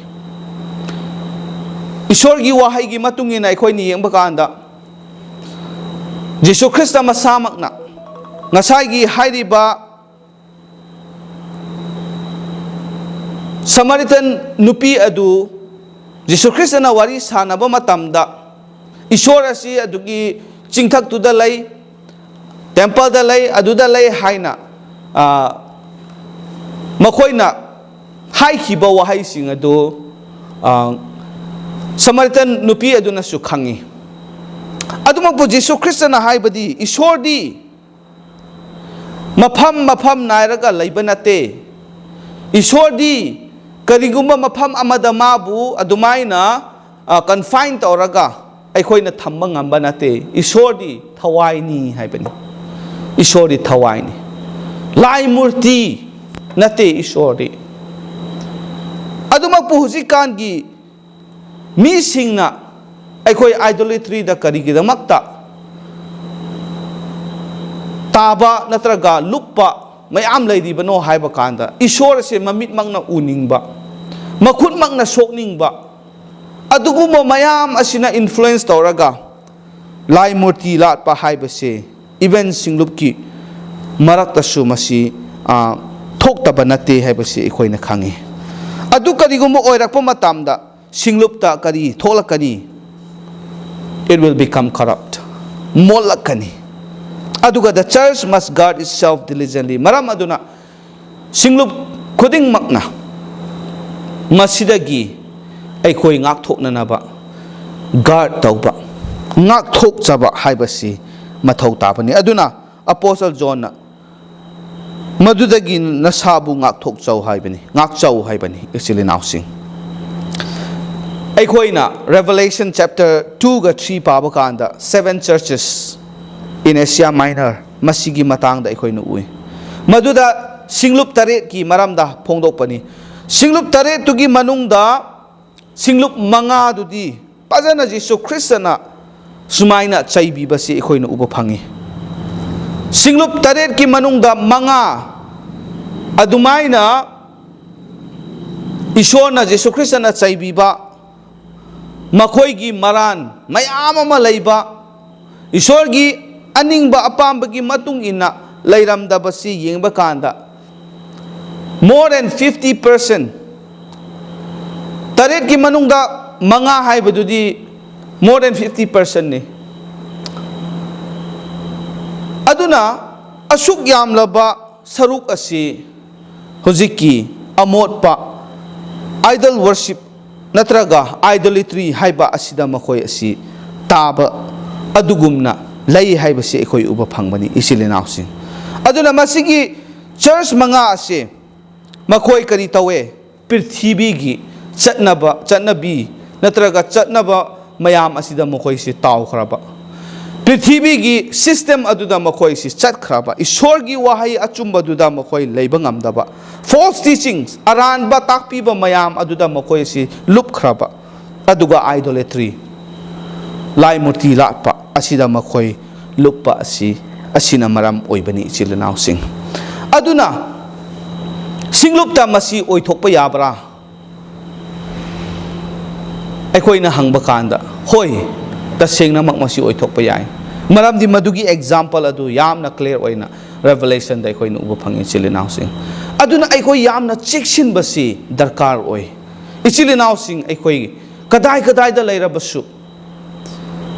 ꯏꯁꯣꯔꯒꯤ ꯋꯥꯍꯩꯒꯤ ꯃꯇꯨꯡ ꯏꯟꯅ ꯑꯩꯈꯣꯏꯅ ꯌꯦꯡꯕ ꯀꯥꯟꯗ, ꯖꯤꯁꯨ ꯈ꯭ꯔꯤꯁꯇ ꯃꯁꯥꯃꯛꯅ ꯉꯁꯥꯏꯒꯤ ꯍꯥꯏꯔꯤꯕ ꯁꯃꯥꯔꯤꯇꯟ ꯅꯨꯄꯤ ꯑꯗꯨ ꯖꯤꯁꯨ ꯈ꯭ꯔꯤꯁꯇꯅ ꯋꯥꯔꯤ ꯁꯥꯟꯅꯕ ꯃꯇꯝꯗ, ꯏꯁꯣꯔ ꯑꯁꯤ ꯑꯗꯨꯒꯤ ꯆꯤꯡꯊꯛꯇꯨꯗ ꯂꯩ, ꯇꯦꯝꯄꯜꯗ ꯂꯩ, ꯑꯗꯨꯗ ꯂꯩ ꯍꯥꯏꯅ, ꯑ, ꯃꯈꯣꯏꯅ ꯍꯥꯏꯈꯤꯕ ꯋꯥꯍꯩꯁꯤꯡ ꯑꯗꯨ, ꯑ, ꯁꯃꯥꯔꯤꯇꯟ ꯅꯨꯄꯤ ꯑꯗꯨꯅꯁꯨ ꯈꯪꯉꯤ꯫ ꯑꯗꯨꯃꯛꯄꯨ ꯖꯤꯁꯨ ꯈ꯭ꯔꯤꯁꯇꯅ ꯍꯥꯏꯕꯗꯤ, ꯏꯁꯣꯔꯗꯤ ꯃꯐꯝ ꯃꯐꯝ ꯅꯥꯏꯔꯒ ꯂꯩꯕ ꯅꯠꯇꯦ꯫ ꯏꯁꯣꯔꯗꯤ ꯀꯔꯤꯒꯨꯝꯕ ꯃꯐꯝ ꯑꯃꯗ ꯃꯥꯕꯨ ꯑꯗꯨꯃꯥꯏꯅ, ꯑ, confine ꯇꯧꯔꯒ ꯑꯩꯈꯣꯏꯅ ꯊꯝꯕ ꯉꯝꯕ ꯅꯠꯇꯦ꯫ ꯏꯁꯣꯔꯗꯤ ꯊꯋꯥꯏꯅꯤ ꯍꯥꯏꯕꯅꯤ꯫ ꯏꯁꯣꯔꯗꯤ ꯊꯋꯥꯏꯅꯤ꯫ ꯂꯥꯏ ꯃꯨꯔꯇꯤ ꯅꯠꯇꯦ ꯏꯁꯣꯔꯗꯤ꯫ ꯑꯗꯨꯃꯛꯄꯨ ꯍꯧꯖꯤꯛꯀꯥꯟꯒꯤ ꯃꯤꯁꯤꯡꯅ ꯑꯩꯈꯣꯏ idolatryꯗ ꯀꯔꯤꯒꯤꯗꯃꯛꯇ ꯇꯥꯕ ꯅꯠꯇ꯭ꯔꯒ ꯂꯨꯞꯄ ꯃꯌꯥꯝ ꯂꯩꯔꯤꯕꯅꯣ ꯍꯥꯏꯕ ꯀꯥꯟꯗ, ꯏꯁꯣꯔꯁꯦ ꯃꯃꯤꯠꯃꯛꯅ ꯎꯅꯤꯡꯕ, ꯃꯈꯨꯠꯃꯛꯅ ꯁꯣꯛꯅꯤꯡꯕ, ꯑꯗꯨꯒꯨꯝꯕ ꯃꯌꯥꯝ ꯑꯁꯤꯅ influence ꯇꯧꯔꯒ ꯂꯥꯏ ꯃꯨꯔꯇꯤ ꯂꯥꯠꯄ ꯍꯥꯏꯕꯁꯦ, even ꯁꯤꯡꯂꯨꯞꯀꯤ ꯃꯔꯛꯇꯁꯨ ꯃꯁꯤ, ꯑ, ꯊꯣꯛꯇꯕ ꯅꯠꯇꯦ ꯍꯥꯏꯕꯁꯤ ꯑꯩꯈꯣꯏꯅ ꯈꯪꯉꯤ꯫ ꯑꯗꯨ ꯀꯔꯤꯒꯨꯝꯕ ꯑꯣꯏꯔꯛꯄ ꯃꯇꯝꯗ, ꯁꯤꯡꯂꯨꯞꯇ ꯀꯔꯤ ꯊꯣꯛꯂꯛꯀꯅꯤ? It will become corrupt. ꯃꯣꯠꯂꯛꯀꯅꯤ꯫ ꯑꯗꯨꯒ the church must guard itself diligently. ꯃꯔꯝ ꯑꯗꯨꯅ ꯁꯤꯡꯂꯨꯞ ꯈꯨꯗꯤꯡꯃꯛꯅ ꯃꯁꯤꯗꯒꯤ ꯑꯩꯈꯣꯏ ꯉꯥꯛꯊꯣꯛꯅꯅꯕ guard ꯇꯧꯕ, ꯉꯥꯛꯊꯣꯛꯆꯕ ꯍꯥꯏꯕꯁꯤ ꯃꯊꯧ ꯇꯥꯕꯅꯤ꯫ ꯑꯗꯨꯅ Apostle Johnꯅ ꯃꯗꯨꯗꯒꯤ ꯅꯁꯥꯕꯨ ꯉꯥꯛꯊꯣꯛꯆꯧ ꯍꯥꯏꯕꯅꯤ, ꯉꯥꯛꯆꯧ ꯍꯥꯏꯕꯅꯤ, ꯏꯆꯤꯜ ꯏꯅꯥꯎꯁꯤꯡ꯫ ꯑꯩꯈꯣꯏꯅ Revelation chapter twoꯒ three ꯄꯥꯕ ꯀꯥꯟꯗ, seven churches in Asia Minor, ꯃꯁꯤꯒꯤ ꯃꯇꯥꯡꯗ ꯑꯩꯈꯣꯏꯅ ꯎꯏ꯫ ꯃꯗꯨꯗ ꯁꯤꯡꯂꯨꯞ ꯇꯔꯦꯠꯀꯤ ꯃꯔꯝꯗ ꯐꯣꯡꯗꯣꯛꯄꯅꯤ꯫ ꯁꯤꯡꯂꯨꯞ ꯇꯔꯦꯠꯇꯨꯒꯤ ꯃꯅꯨꯡꯗ ꯁꯤꯡꯂꯨꯞ ꯃꯉꯥꯗꯨꯗꯤ ꯐꯖꯅ ꯖꯤꯁꯨ ꯈ꯭ꯔꯤꯁꯇꯅ ꯁꯨꯃꯥꯏꯅ ꯆꯩꯕꯤꯕꯁꯤ ꯑꯩꯈꯣꯏꯅ ꯎꯕ ꯐꯪꯉꯤ꯫ ꯁꯤꯡꯂꯨꯞ ꯇꯔꯦꯠꯀꯤ ꯃꯅꯨꯡꯗ ꯃꯉꯥ, ꯑꯗꯨꯃꯥꯏꯅ ꯏꯁꯣꯔꯅ, ꯖꯤꯁꯨ ꯈ꯭ꯔꯤꯁꯇꯅ ꯆꯩꯕꯤꯕ, ꯃꯈꯣꯏꯒꯤ ꯃꯔꯥꯟ ꯃꯌꯥꯝ ꯑꯃ ꯂꯩꯕ, ꯏꯁꯣꯔꯒꯤ ꯑꯅꯤꯡꯕ ꯑꯄꯥꯝꯕꯒꯤ ꯃꯇꯨꯡ ꯏꯟꯅ ꯂꯩꯔꯝꯗꯕꯁꯤ ꯌꯦꯡꯕ ꯀꯥꯟꯗ, more than fifty percent, ꯇꯔꯦꯠꯀꯤ ꯃꯅꯨꯡꯗ ꯃꯉꯥ ꯍꯥꯏꯕꯗꯨꯗꯤ more than fifty percentꯅꯤ꯫ ꯑꯗꯨꯅ ꯑꯁꯨꯛ ꯌꯥꯝꯂꯕ ꯁꯔꯨꯛ ꯑꯁꯤ ꯍꯧꯖꯤꯛꯀꯤ ꯑꯃꯣꯠꯄ idol worship ꯅꯠꯇ꯭ꯔꯒ idolatry ꯍꯥꯏꯕ ꯑꯁꯤꯗ ꯃꯈꯣꯏ ꯑꯁꯤ ꯇꯥꯕ ꯑꯗꯨꯒꯨꯝꯅ ꯂꯩ ꯍꯥꯏꯕꯁꯤ ꯑꯩꯈꯣꯏ ꯎꯕ ꯐꯪꯕꯅꯤ, ꯏꯆꯤꯜ ꯏꯅꯥꯎꯁꯤꯡ꯫ ꯑꯗꯨꯅ ꯃꯁꯤꯒꯤ church ꯃꯉꯥ ꯑꯁꯤ ꯃꯈꯣꯏ ꯀꯔꯤ ꯇꯧꯋꯦ? ꯄ꯭ꯔꯤꯊꯤꯕꯤꯒꯤ ꯆꯠꯅꯕ, ꯆꯠꯅꯕꯤ ꯅꯠꯇ꯭ꯔꯒ ꯆꯠꯅꯕ ꯃꯌꯥꯝ ꯑꯁꯤꯗ ꯃꯈꯣꯏꯁꯤ ꯇꯥꯎꯈ꯭ꯔꯕ, ꯄ꯭ꯔꯤꯊꯤꯕꯤꯒꯤ system ꯑꯗꯨꯗ ꯃꯈꯣꯏꯁꯤ ꯆꯠꯈ꯭ꯔꯕ, ꯏꯁꯣꯔꯒꯤ ꯋꯥꯍꯩ ꯑꯆꯨꯝꯕꯗꯨꯗ ꯃꯈꯣꯏ ꯂꯩꯕ ꯉꯝꯗꯕ, false teachings, ꯑꯔꯥꯟꯕ ꯇꯥꯛꯄꯤꯕ ꯃꯌꯥꯝ ꯑꯗꯨꯗ ꯃꯈꯣꯏꯁꯤ ꯂꯨꯞꯈ꯭ꯔꯕ, ꯑꯗꯨꯒ idolatry, ꯂꯥꯏ ꯃꯨꯔꯇꯤ ꯂꯥꯠꯄ ꯑꯁꯤꯗ ꯃꯈꯣꯏ ꯂꯨꯞꯄ ꯑꯁꯤ, ꯑꯁꯤꯅ ꯃꯔꯝ ꯑꯣꯏꯕꯅꯤ, ꯏꯆꯤꯜ ꯏꯅꯥꯎꯁꯤꯡ꯫ ꯑꯗꯨꯅ ꯁꯤꯡꯂꯨꯞꯇ ꯃꯁꯤ ꯑꯣꯏꯊꯣꯛꯄ ꯌꯥꯕ꯭ꯔꯥ? ꯑꯩꯈꯣꯏꯅ ꯍꯪꯕ ꯀꯥꯟꯗ, ꯍꯣꯏ, ꯇꯁꯦꯡꯅꯃꯛ ꯃꯁꯤ ꯑꯣꯏꯊꯣꯛꯄ ꯌꯥꯏ꯫ ꯃꯔꯝꯗꯤ ꯃꯗꯨꯒꯤ example ꯑꯗꯨ ꯌꯥꯝꯅ clear ꯑꯣꯏꯅ Revelationꯗ ꯑꯩꯈꯣꯏꯅ ꯎꯕ ꯐꯪꯉꯤ, ꯏꯆꯤꯜ ꯏꯅꯥꯎꯁꯤꯡ꯫ ꯑꯗꯨꯅ ꯑꯩꯈꯣꯏ ꯌꯥꯝꯅ ꯆꯦꯛꯁꯤꯟꯕꯁꯤ ꯗꯔꯀꯥꯔ ꯑꯣꯏ꯫ ꯏꯆꯤꯜ ꯏꯅꯥꯎꯁꯤꯡ, ꯑꯩꯈꯣꯏ ꯀꯗꯥꯏ ꯀꯗꯥꯏꯗ ꯂꯩꯔꯕꯁꯨ,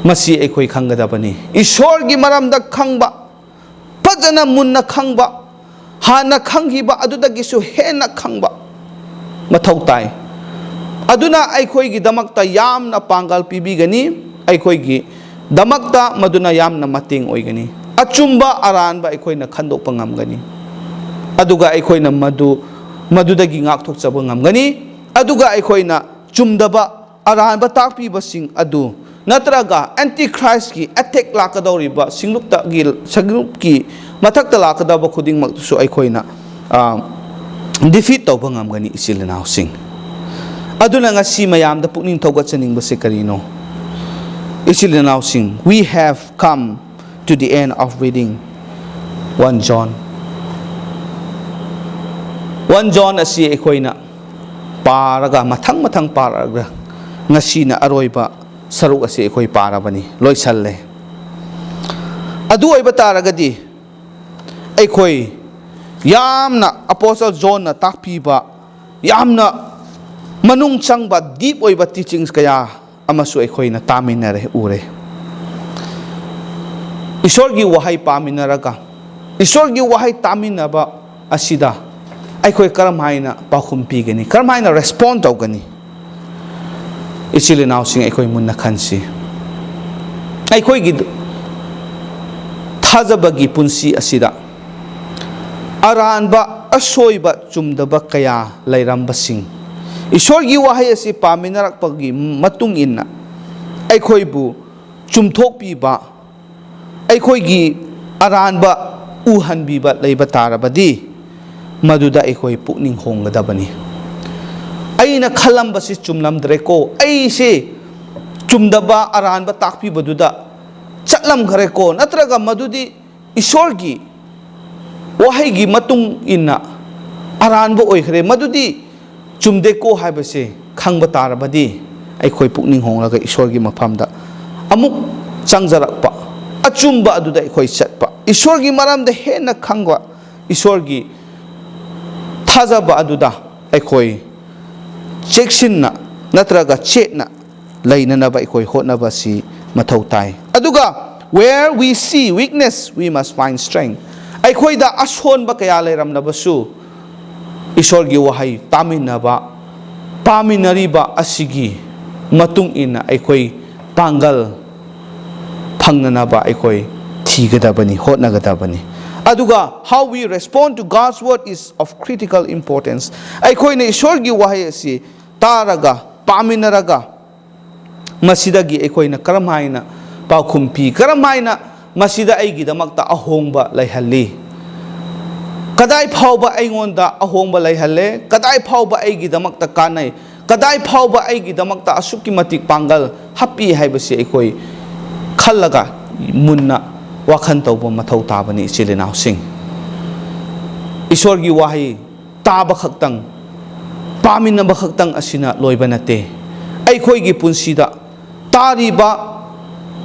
ꯃꯁꯤ ꯑꯩꯈꯣꯏ ꯈꯪꯒꯗꯕꯅꯤ꯫ ꯏꯁꯣꯔꯒꯤ ꯃꯔꯝꯗ ꯈꯪꯕ, ꯐꯖꯅ ꯃꯨꯟꯅ ꯈꯪꯕ, ꯍꯥꯟꯅ ꯈꯪꯈꯤꯕ ꯑꯗꯨꯗꯒꯤꯁꯨ ꯍꯦꯟꯅ ꯈꯪꯕ ꯃꯊꯧ ꯇꯥꯏ꯫ ꯑꯗꯨꯅ ꯑꯩꯈꯣꯏꯒꯤꯗꯃꯛꯇ ꯌꯥꯝꯅ ꯄꯥꯡꯒꯜ ꯄꯤꯕꯤꯒꯅꯤ, ꯑꯩꯈꯣꯏꯒꯤꯗꯃꯛꯇ ꯃꯗꯨꯅ ꯌꯥꯝꯅ ꯃꯇꯦꯡ ꯑꯣꯏꯒꯅꯤ꯫ ꯑꯆꯨꯝꯕ ꯑꯔꯥꯟꯕ ꯑꯩꯈꯣꯏꯅ ꯈꯟꯗꯣꯛꯄ ꯉꯝꯒꯅꯤ, ꯑꯗꯨꯒ ꯑꯩꯈꯣꯏꯅ ꯃꯗꯨ, ꯃꯗꯨꯗꯒꯤ ꯉꯥꯛꯊꯣꯛꯆꯕ ꯉꯝꯒꯅꯤ, ꯑꯗꯨꯒ ꯑꯩꯈꯣꯏꯅ ꯆꯨꯝꯗꯕ ꯑꯔꯥꯟꯕ ꯇꯥꯛꯄꯤꯕꯁꯤꯡ ꯑꯗꯨ ꯅꯠꯇ꯭ꯔꯒ Antichristꯀꯤ attack ꯂꯥꯛꯀꯗꯧꯔꯤꯕ ꯁꯤꯡꯂꯨꯞꯇꯒꯤ, ꯁꯤꯡꯂꯨꯞꯀꯤ ꯃꯊꯛꯇ ꯂꯥꯛꯀꯗꯕ ꯈꯨꯗꯤꯡꯃꯛꯇꯨꯁꯨ ꯑꯩꯈꯣꯏꯅ, ꯑ, defeat ꯇꯧꯕ ꯉꯝꯒꯅꯤ, ꯏꯆꯤꯜ ꯏꯅꯥꯎꯁꯤꯡ꯫ ꯑꯗꯨꯅ ꯉꯁꯤ ꯃꯌꯥꯝꯗ ꯄꯨꯛꯅꯤꯡ ꯊꯧꯒꯠꯆꯅꯤꯡꯕꯁꯤ ꯀꯔꯤꯅꯣ? ꯏꯆꯤꯜ ꯏꯅꯥꯎꯁꯤꯡ, we have come to the end of reading one John. One John ꯑꯁꯤ ꯑꯩꯈꯣꯏꯅ ꯄꯥꯔꯒ, ꯃꯊꯪ ꯃꯊꯪ ꯄꯥꯔꯒ, ꯉꯁꯤꯅ ꯑꯔꯣꯏꯕ ꯁꯔꯨꯛ ꯑꯁꯤ ꯑꯩꯈꯣꯏ ꯄꯥꯔꯕꯅꯤ, ꯂꯣꯏꯁꯜꯂꯦ꯫ ꯑꯗꯨ ꯑꯣꯏꯕ ꯇꯥꯔꯒꯗꯤ, ꯑꯩꯈꯣꯏ ꯌꯥꯝꯅ ꯑꯄꯣꯁꯇꯜ ꯖꯣꯟꯅ ꯇꯥꯛꯄꯤꯕ, ꯌꯥꯝꯅ ꯃꯅꯨꯡ ꯆꯪꯕ, ꯗꯤꯞ ꯑꯣꯏꯕ ꯇꯤꯆꯤꯡꯁ ꯀꯌꯥ ꯑꯃꯁꯨ ꯑꯩꯈꯣꯏꯅ ꯇꯥꯃꯤꯟꯅꯔꯦ, ꯎꯔꯦ꯫ ꯏꯁꯣꯔꯒꯤ ꯋꯥꯍꯩ ꯄꯥꯃꯤꯟꯅꯔꯒ, ꯏꯁꯣꯔꯒꯤ ꯋꯥꯍꯩ ꯇꯥꯃꯤꯟꯅꯕ ꯑꯁꯤꯗ ꯑꯩꯈꯣꯏ ꯀꯔꯝ ꯍꯥꯏꯅ ꯄꯥꯎꯈꯨꯝ ꯄꯤꯒꯅꯤ? ꯀꯔꯝ ꯍꯥꯏꯅ ꯔꯦꯁꯄꯣꯟ ꯇꯧꯒꯅꯤ? ꯏꯆꯤꯜ ꯏꯅꯥꯎꯁꯤꯡ, ꯑꯩꯈꯣꯏ ꯃꯨꯟꯅ ꯈꯟꯁꯤ꯫ ꯑꯩꯈꯣꯏꯒꯤ ꯊꯥꯖꯕꯒꯤ ꯄꯨꯟꯁꯤ ꯑꯁꯤꯗ ꯑꯔꯥꯟꯕ, ꯑꯁꯣꯏꯕ, ꯆꯨꯝꯗꯕ ꯀꯌꯥ ꯂꯩꯔꯝꯕꯁꯤꯡ, ꯏꯁꯣꯔꯒꯤ ꯋꯥꯍꯩ ꯑꯁꯤ ꯄꯥꯃꯤꯟꯅꯔꯛꯄꯒꯤ ꯃꯇꯨꯡ ꯏꯟꯅ ꯑꯩꯈꯣꯏꯕꯨ ꯆꯨꯝꯊꯣꯛꯄꯤꯕ, ꯑꯩꯈꯣꯏꯒꯤ ꯑꯔꯥꯟꯕ ꯎꯍꯟꯕꯤꯕ ꯂꯩꯕ ꯇꯥꯔꯕꯗꯤ, ꯃꯗꯨꯗ ꯑꯩꯈꯣꯏ ꯄꯨꯛꯅꯤꯡ ꯍꯣꯡꯒꯗꯕꯅꯤ꯫ ꯑꯩꯅ ꯈꯜꯂꯝꯕꯁꯤ ꯆꯨꯝꯂꯝꯗ꯭ꯔꯦꯀꯣ, ꯑꯩꯁꯦ ꯆꯨꯝꯗꯕ ꯑꯔꯥꯟꯕ ꯇꯥꯛꯄꯤꯕꯗꯨꯗ ꯆꯠꯂꯝꯈ꯭ꯔꯦꯀꯣ, ꯅꯠꯇ꯭ꯔꯒ ꯃꯗꯨꯗꯤ ꯏꯁꯣꯔꯒꯤ ꯋꯥꯍꯩꯒꯤ ꯃꯇꯨꯡ ꯏꯟꯅ ꯑꯔꯥꯟꯕ ꯑꯣꯏꯈ꯭ꯔꯦ, ꯃꯗꯨꯗꯤ ꯆꯨꯝꯗꯦꯀꯣ ꯍꯥꯏꯕꯁꯦ ꯈꯪꯕ ꯇꯥꯔꯕꯗꯤ, ꯑꯩꯈꯣꯏ ꯄꯨꯛꯅꯤꯡ ꯍꯣꯡꯂꯒ ꯏꯁꯣꯔꯒꯤ ꯃꯐꯝꯗ ꯑꯃꯨꯛ ꯆꯪꯖꯔꯛꯄ, ꯑꯆꯨꯝꯕ ꯑꯗꯨꯗ ꯑꯩꯈꯣꯏ ꯆꯠꯄ, ꯏꯁꯣꯔꯒꯤ ꯃꯔꯝꯗ ꯍꯦꯟꯅ ꯈꯪꯕ, ꯏꯁꯣꯔꯒꯤ ꯊꯥꯖꯕ ꯑꯗꯨꯗ ꯑꯩꯈꯣꯏ ꯆꯦꯛꯁꯤꯟꯅ ꯅꯠꯇ꯭ꯔꯒ ꯆꯦꯠꯅ ꯂꯩꯅꯅꯕ ꯑꯩꯈꯣꯏ ꯍꯣꯠꯅꯕꯁꯤ ꯃꯊꯧ ꯇꯥꯏ꯫ ꯑꯗꯨꯒ, where we see weakness, we must find strength. ꯑꯩꯈꯣꯏꯗ ꯑꯁꯣꯟꯕ ꯀꯌꯥ ꯂꯩꯔꯝꯂꯕꯁꯨ, ꯏꯁꯣꯔꯒꯤ ꯋꯥꯍꯩ ꯇꯥꯃꯤꯟꯅꯕ, ꯄꯥꯃꯤꯟꯅꯔꯤꯕ ꯑꯁꯤꯒꯤ ꯃꯇꯨꯡ ꯏꯟꯅ ꯑꯩꯈꯣꯏ ꯄꯥꯡꯒꯜ ꯐꯪꯅꯅꯕ ꯑꯩꯈꯣꯏ ꯊꯤꯒꯗꯕꯅꯤ, ꯍꯣꯠꯅꯒꯗꯕꯅꯤ꯫ ꯑꯗꯨꯒ, how we respond to God's word is of critical importance. ꯑꯩꯈꯣꯏꯅ ꯏꯁꯣꯔꯒꯤ ꯋꯥꯍꯩ ꯑꯁꯤ ꯇꯥꯔꯒ, ꯄꯥꯃꯤꯟꯅꯔꯒ, ꯃꯁꯤꯗꯒꯤ ꯑꯩꯈꯣꯏꯅ ꯀꯔꯝ ꯍꯥꯏꯅ ꯄꯥꯎꯈꯨꯝ ꯄꯤ? ꯀꯔꯝ ꯍꯥꯏꯅ ꯃꯁꯤꯗ ꯑꯩꯒꯤꯗꯃꯛꯇ ꯑꯍꯣꯡꯕ ꯂꯩꯍꯜꯂꯤ? ꯀꯗꯥꯏ ꯐꯥꯎꯕ ꯑꯩꯉꯣꯟꯗ ꯑꯍꯣꯡꯕ ꯂꯩꯍꯜꯂꯦ? ꯀꯗꯥꯏ ꯐꯥꯎꯕ ꯑꯩꯒꯤꯗꯃꯛꯇ ꯀꯥꯟꯅꯩ? ꯀꯗꯥꯏ ꯐꯥꯎꯕ ꯑꯩꯒꯤꯗꯃꯛꯇ ꯑꯁꯨꯛꯀꯤ ꯃꯇꯤꯛ ꯄꯥꯡꯒꯜ ꯍꯥꯞꯄꯤ ꯍꯥꯏꯕꯁꯤ ꯑꯩꯈꯣꯏ ꯈꯜꯂꯒ ꯃꯨꯟꯅ ꯋꯥꯈꯜ ꯇꯧꯕ ꯃꯊꯧ ꯇꯥꯕꯅꯤ, ꯏꯆꯤꯜ ꯏꯅꯥꯎꯁꯤꯡ꯫ ꯏꯁꯣꯔꯒꯤ ꯋꯥꯍꯩ ꯇꯥꯕ ꯈꯛꯇꯪ, ꯄꯥꯃꯤꯟꯅꯕ ꯈꯛꯇꯪ ꯑꯁꯤꯅ ꯂꯣꯏꯕ ꯅꯠꯇꯦ꯫ ꯑꯩꯈꯣꯏꯒꯤ ꯄꯨꯟꯁꯤꯗ ꯇꯥꯔꯤꯕ,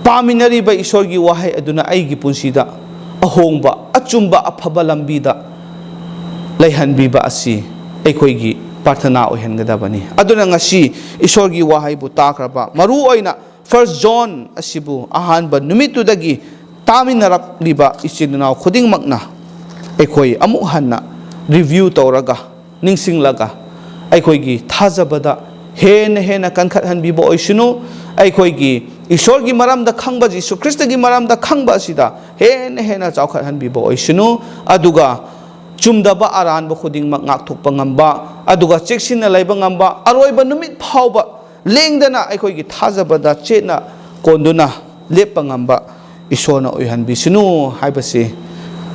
ꯄꯥꯃꯤꯟꯅꯔꯤꯕ ꯏꯁꯣꯔꯒꯤ ꯋꯥꯍꯩ ꯑꯗꯨꯅ ꯑꯩꯒꯤ ꯄꯨꯟꯁꯤꯗ ꯑꯍꯣꯡꯕ, ꯑꯆꯨꯝꯕ, ꯑꯐꯕ ꯂꯝꯕꯤꯗ ꯂꯩꯍꯟꯕꯤꯕ ꯑꯁꯤ ꯑꯩꯈꯣꯏꯒꯤ ꯄ꯭ꯔꯥꯔꯊꯅꯥ ꯑꯣꯏꯍꯟꯒꯗꯕꯅꯤ꯫ ꯑꯗꯨꯅ ꯉꯁꯤ ꯏꯁꯣꯔꯒꯤ ꯋꯥꯍꯩꯕꯨ ꯇꯥꯈ꯭ꯔꯕ, ꯃꯔꯨ ꯑꯣꯏꯅ ꯐꯥꯔꯁ ꯖꯣꯟ ꯑꯁꯤꯕꯨ ꯑꯍꯥꯟꯕ ꯅꯨꯃꯤꯠꯇꯨꯗꯒꯤ ꯇꯥꯃꯤꯟꯅꯔꯛꯂꯤꯕ ꯏꯆꯤꯟ ꯏꯅꯥꯎ ꯈꯨꯗꯤꯡꯃꯛꯅ ꯑꯩꯈꯣꯏ ꯑꯃꯨꯛ ꯍꯟꯅ ꯔꯤꯚ꯭ꯌꯨ ꯇꯧꯔꯒ, ꯅꯤꯡꯁꯤꯡꯂꯒ, ꯑꯩꯈꯣꯏꯒꯤ ꯊꯥꯖꯕꯗ ꯍꯦꯟꯅ ꯍꯦꯟꯅ ꯀꯟꯈꯠꯍꯟꯕꯤꯕ ꯑꯣꯏꯁꯅꯨ꯫ ꯑꯩꯈꯣꯏꯒꯤ ꯏꯁꯣꯔꯒꯤ ꯃꯔꯝꯗ ꯈꯪꯕ, ꯖꯤꯁꯨ ꯈ꯭ꯔꯤꯁꯇꯒꯤ ꯃꯔꯝꯗ ꯈꯪꯕ ꯑꯁꯤꯗ ꯍꯦꯟꯅ ꯍꯦꯟꯅ ꯆꯥꯎꯈꯠꯍꯟꯕꯤꯕ ꯑꯣꯏꯁꯅꯨ꯫ ꯑꯗꯨꯒ ꯆꯨꯝꯗꯕ ꯑꯔꯥꯟꯕ ꯈꯨꯗꯤꯡꯃꯛ ꯉꯥꯛꯊꯣꯛꯄ ꯉꯝꯕ, ꯑꯗꯨꯒ ꯆꯦꯛꯁꯤꯟꯅ ꯂꯩꯕ ꯉꯝꯕ, ꯑꯔꯣꯏꯕ ꯅꯨꯃꯤꯠ ꯐꯥꯎꯕ ꯂꯦꯡꯗꯅ ꯑꯩꯈꯣꯏꯒꯤ ꯊꯥꯖꯕꯗ ꯆꯦꯠꯅ ꯀꯣꯟꯗꯨꯅ ꯂꯦꯞꯄ ꯉꯝꯕ ꯏꯁꯣꯔꯅ ꯑꯣꯏꯍꯟꯕꯤꯁꯅꯨ ꯍꯥꯏꯕꯁꯤ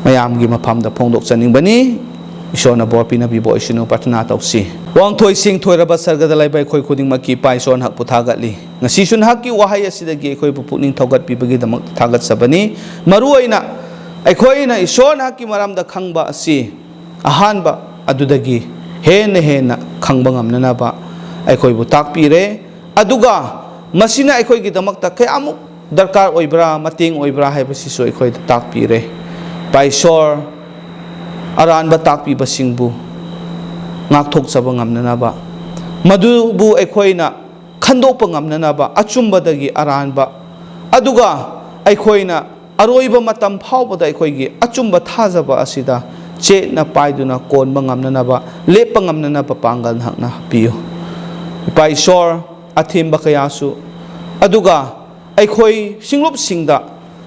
ꯃꯌꯥꯝꯒꯤ ꯃꯐꯝꯗ ꯐꯣꯡꯗꯣꯛꯆꯅꯤꯡꯕꯅꯤ꯫ ꯏꯁꯣꯔꯅ ꯕꯣꯔ ꯄꯤꯅꯕꯤꯕ ꯑꯣꯏꯁꯅꯨ꯫ ꯄ꯭ꯔꯥꯔꯊꯅꯥ ꯇꯧꯁꯤ꯫ ꯋꯥꯡꯊꯣꯏ ꯁꯤꯡꯊꯣꯏꯔꯕ ꯁꯔꯒꯗ ꯂꯩꯕ ꯑꯩꯈꯣꯏ ꯈꯨꯗꯤꯡꯃꯛꯀꯤ ꯏꯄꯥ ꯏꯁꯣꯔ, ꯅꯍꯥꯛꯄꯨ ꯊꯥꯒꯠꯂꯤ꯫ ꯉꯁꯤꯁꯨ ꯅꯍꯥꯛꯀꯤ ꯋꯥꯍꯩ ꯑꯁꯤꯗꯒꯤ ꯑꯩꯈꯣꯏꯕꯨ ꯄꯨꯛꯅꯤꯡ ꯊꯧꯒꯠꯄꯤꯕꯒꯤꯗꯃꯛ ꯊꯥꯒꯠꯆꯕꯅꯤ꯫ ꯃꯔꯨ ꯑꯣꯏꯅ ꯑꯩꯈꯣꯏꯅ ꯏꯁꯣꯔ ꯅꯍꯥꯛꯀꯤ ꯃꯔꯝꯗ ꯈꯪꯕ ꯑꯁꯤ ꯑꯍꯥꯟꯕ ꯑꯗꯨꯗꯒꯤ ꯍꯦꯟꯅ ꯍꯦꯟꯅ ꯈꯪꯕ ꯉꯝꯅꯅꯕ ꯑꯩꯈꯣꯏꯕꯨ ꯇꯥꯛꯄꯤꯔꯦ꯫ ꯑꯗꯨꯒ ꯃꯁꯤꯅ ꯑꯩꯈꯣꯏꯒꯤꯗꯃꯛꯇ ꯀꯌꯥꯃꯨꯛ ꯗꯔꯀꯥꯔ ꯑꯣꯏꯕ꯭ꯔꯥ, ꯃꯇꯦꯡ ꯑꯣꯏꯕ꯭ꯔꯥ ꯍꯥꯏꯕꯁꯤꯁꯨ ꯑꯩꯈꯣꯏꯗ ꯇꯥꯛꯄꯤꯔꯦ꯫ ꯏꯄꯥ ꯏꯁꯣꯔ, ꯑꯔꯥꯟꯕ ꯇꯥꯛꯄꯤꯕꯁꯤꯡꯕꯨ ꯉꯥꯛꯊꯣꯛꯆꯕ ꯉꯝꯅꯅꯕ, ꯃꯗꯨꯕꯨ ꯑꯩꯈꯣꯏꯅ ꯈꯟꯗꯣꯛꯄ ꯉꯝꯅꯅꯕ, ꯑꯆꯨꯝꯕꯗꯒꯤ ꯑꯔꯥꯟꯕ, ꯑꯗꯨꯒ ꯑꯩꯈꯣꯏꯅ ꯑꯔꯣꯏꯕ ꯃꯇꯝ ꯐꯥꯎꯕꯗ ꯑꯩꯈꯣꯏꯒꯤ ꯑꯆꯨꯝꯕ ꯊꯥꯖꯕ ꯑꯁꯤꯗ ꯆꯦꯠꯅ ꯄꯥꯏꯗꯨꯅ ꯀꯣꯟꯕ ꯉꯝꯅꯅꯕ, ꯂꯦꯞꯄ ꯉꯝꯅꯅꯕ ꯄꯥꯡꯒꯜ ꯅꯍꯥꯛꯅ ꯄꯤꯌꯨ꯫ ꯏꯄꯥ ꯏꯁꯣꯔ, ꯑꯊꯦꯝꯕ ꯀꯌꯥꯁꯨ, ꯑꯗꯨꯒ ꯑꯩꯈꯣꯏ ꯁꯤꯡꯂꯨꯞꯁꯤꯡꯗ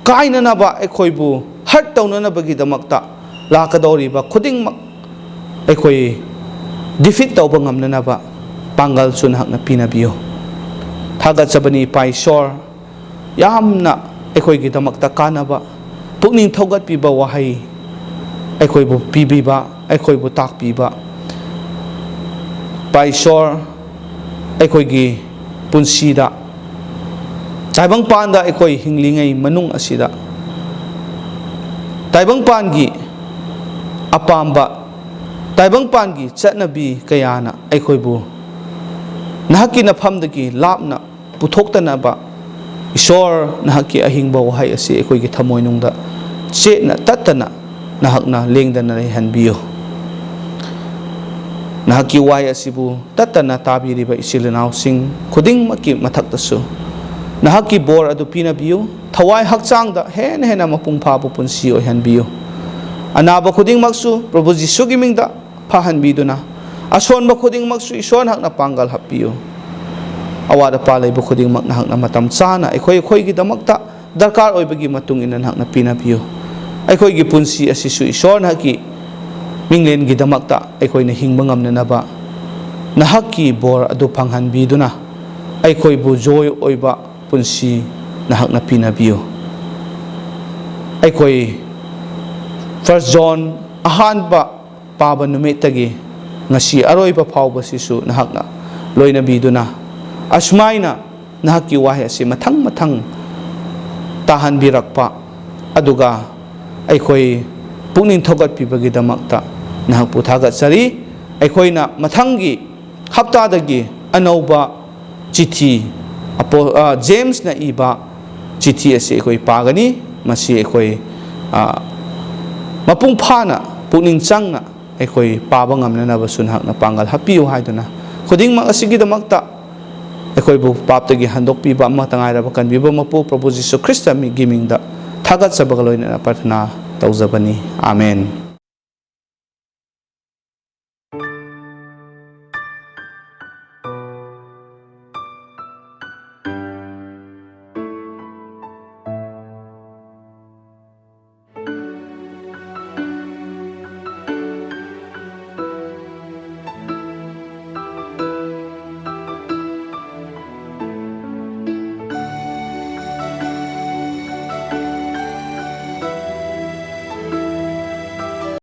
ꯀꯥꯏꯅꯅꯕ, ꯑꯩꯈꯣꯏꯕꯨ ꯍꯔꯠ ꯇꯧꯅꯅꯕꯒꯤꯗꯃꯛꯇ ꯂꯥꯛꯀꯗꯧꯔꯤꯕ ꯈꯨꯗꯤꯡꯃꯛ ꯑꯩꯈꯣꯏ ꯗꯤꯐꯤꯠ ꯇꯧꯕ ꯉꯝꯅꯅꯕ ꯄꯥꯡꯒꯜꯁꯨ ꯅꯍꯥꯛꯅ ꯄꯤꯅꯕꯤꯌꯨ꯫ ꯊꯥꯒꯠꯆꯕꯅꯤ ꯏꯄꯥ ꯏꯁꯣꯔ, ꯌꯥꯝꯅ ꯑꯩꯈꯣꯏꯒꯤꯗꯃꯛꯇ ꯀꯥꯟꯅꯕ, ꯄꯨꯛꯅꯤꯡ ꯊꯧꯒꯠꯄꯤꯕ ꯋꯥꯍꯩ ꯑꯩꯈꯣꯏꯕꯨ ꯄꯤꯕꯤꯕ, ꯑꯩꯈꯣꯏꯕꯨ ꯇꯥꯛꯄꯤꯕ꯫ ꯏꯄꯥ ꯏꯁꯣꯔ, ꯑꯩꯈꯣꯏꯒꯤ ꯄꯨꯟꯁꯤꯗ, ꯇꯥꯏꯕꯪꯄꯥꯟꯗ ꯑꯩꯈꯣꯏ ꯍꯤꯡꯂꯤꯉꯩ ꯃꯅꯨꯡ ꯑꯁꯤꯗ ꯇꯥꯏꯕꯪꯄꯥꯟꯒꯤ ꯑꯄꯥꯝꯕ ꯇꯥꯏꯕꯪꯄꯥꯟꯒꯤ ꯆꯠꯅꯕꯤ ꯀꯌꯥꯅ ꯑꯩꯈꯣꯏꯕꯨ ꯅꯍꯥꯛꯀꯤ ꯅꯐꯝꯗꯒꯤ ꯂꯥꯞꯅ ꯄꯨꯊꯣꯛꯇꯅꯕ, ꯏꯁꯣꯔ, ꯅꯍꯥꯛꯀꯤ ꯑꯍꯤꯡꯕ ꯋꯥꯍꯩ ꯑꯁꯤ ꯑꯩꯈꯣꯏꯒꯤ ꯊꯃꯣꯏꯅꯨꯡꯗ ꯆꯦꯠꯅ ꯇꯠꯇꯅ ꯅꯍꯥꯛꯅ ꯂꯦꯡꯗꯅ ꯂꯩꯍꯟꯕꯤꯌꯨ꯫ ꯅꯍꯥꯛꯀꯤ ꯋꯥꯍꯩ ꯑꯁꯤꯕꯨ ꯇꯠꯇꯅ ꯇꯥꯕꯤꯔꯤꯕ ꯏꯆꯤꯜ ꯏꯅꯥꯎꯁꯤꯡ ꯈꯨꯗꯤꯡꯃꯛꯀꯤ ꯃꯊꯛꯇꯁꯨ ꯅꯍꯥꯛꯀꯤ ꯕꯣꯔ ꯑꯗꯨ ꯄꯤꯅꯕꯤꯌꯨ꯫ ꯊꯋꯥꯏ ꯍꯛꯆꯥꯡꯗ ꯍꯦꯟꯅ ꯍꯦꯟꯅ ꯃꯄꯨꯡ ꯐꯥꯕ ꯄꯨꯟꯁꯤ ꯑꯣꯏꯍꯟꯕꯤꯌꯨ꯫ ꯑꯅꯥꯕ ꯈꯨꯗꯤꯡꯃꯛꯁꯨ ꯄ꯭ꯔꯚꯨ ꯖꯤꯁꯨꯒꯤ ꯃꯤꯡꯗ ꯐꯍꯟꯕꯤꯗꯨꯅ, ꯑꯁꯣꯟꯕ ꯈꯨꯗꯤꯡꯃꯛꯁꯨ ꯏꯁꯣꯔ ꯅꯍꯥꯛꯅ ꯄꯥꯡꯒꯜ ꯍꯥꯞꯄꯤꯌꯨ꯫ ꯑꯋꯥꯠ ꯑꯄꯥ ꯂꯩꯕ ꯈꯨꯗꯤꯡꯃꯛ ꯅꯍꯥꯛꯅ ꯃꯇꯝ ꯆꯥꯅ ꯑꯩꯈꯣꯏ ꯑꯩꯈꯣꯏꯒꯤꯗꯃꯛꯇ ꯗꯔꯀꯥꯔ ꯑꯣꯏꯕꯒꯤ ꯃꯇꯨꯡ ꯏꯟꯅ ꯅꯍꯥꯛꯅ ꯄꯤꯅꯕꯤꯌꯨ꯫ ꯑꯩꯈꯣꯏꯒꯤ ꯄꯨꯟꯁꯤ ꯑꯁꯤꯁꯨ ꯏꯁꯣꯔ ꯅꯍꯥꯛꯀꯤ ꯃꯤꯡꯂꯦꯟꯒꯤꯗꯃꯛꯇ ꯑꯩꯈꯣꯏꯅ ꯍꯤꯡꯕ ꯉꯝꯅꯅꯕ ꯅꯍꯥꯛꯀꯤ ꯕꯣꯔ ꯑꯗꯨ ꯐꯪꯍꯟꯕꯤꯗꯨꯅ ꯑꯩꯈꯣꯏꯕꯨ ꯖꯣꯏ ꯑꯣꯏꯕ ꯄꯨꯟꯁꯤ ꯅꯍꯥꯛꯅ ꯄꯤꯅꯕꯤꯌꯨ꯫ ꯑꯩꯈꯣꯏ ꯐꯥꯔꯁ ꯖꯣꯟ ꯑꯍꯥꯟꯕ ꯄꯥꯕ ꯅꯨꯃꯤꯠꯇꯒꯤ ꯉꯁꯤ ꯑꯔꯣꯏꯕ ꯐꯥꯎꯕꯁꯤꯁꯨ ꯅꯍꯥꯛꯅ ꯂꯣꯏꯅꯕꯤꯗꯨꯅ, ꯑꯁꯨꯃꯥꯏꯅ ꯅꯍꯥꯛꯀꯤ ꯋꯥꯍꯩ ꯑꯁꯤ ꯃꯊꯪ ꯃꯊꯪ ꯇꯥꯍꯟꯕꯤꯔꯛꯄ, ꯑꯗꯨꯒ ꯑꯩꯈꯣꯏ ꯄꯨꯛꯅꯤꯡ ꯊꯧꯒꯠꯄꯤꯕꯒꯤꯗꯃꯛꯇ ꯅꯍꯥꯛꯄꯨ ꯊꯥꯒꯠꯆꯔꯤ꯫ ꯑꯩꯈꯣꯏꯅ ꯃꯊꯪꯒꯤ ꯍꯞꯇꯥꯗꯒꯤ ꯑꯅꯧꯕ ꯆꯤꯊꯤ, ꯑꯄꯣ-, ꯑ, ꯖꯦꯝꯁꯅ ꯏꯕ ꯆꯤꯊꯤ ꯑꯁꯤ ꯑꯩꯈꯣꯏ ꯄꯥꯒꯅꯤ꯫ ꯃꯁꯤ ꯑꯩꯈꯣꯏ, ꯑ, ꯃꯄꯨꯡ ꯐꯥꯅ, ꯄꯨꯛꯅꯤꯡ ꯆꯪꯅ ꯑꯩꯈꯣꯏ ꯄꯥꯕ ꯉꯝꯅꯅꯕꯁꯨ ꯅꯍꯥꯛꯅ ꯄꯥꯡꯒꯜ ꯍꯥꯞꯄꯤꯌꯨ ꯍꯥꯏꯗꯨꯅ, ꯈꯨꯗꯤꯡꯃꯛ ꯑꯁꯤꯒꯤꯗꯃꯛꯇ ꯑꯩꯈꯣꯏꯕꯨ ꯄꯥꯞꯇꯒꯤ ꯍꯟꯗꯣꯛꯄꯤꯕ ꯑꯃꯠꯇ ꯉꯥꯏꯔꯕ ꯀꯟꯕꯤꯕ ꯃꯄꯨ ꯄ꯭ꯔꯚꯨ ꯖꯤꯁꯨ ꯈ꯭ꯔꯤꯁꯇꯒꯤ ꯃꯤꯡꯗ ꯊꯥꯒꯠꯆꯕꯒ ꯂꯣꯏꯅꯅ ꯄ꯭ꯔꯥꯊꯅꯥ ꯇꯧꯖꯕꯅꯤ꯫ ꯑꯥꯃꯦꯟ꯫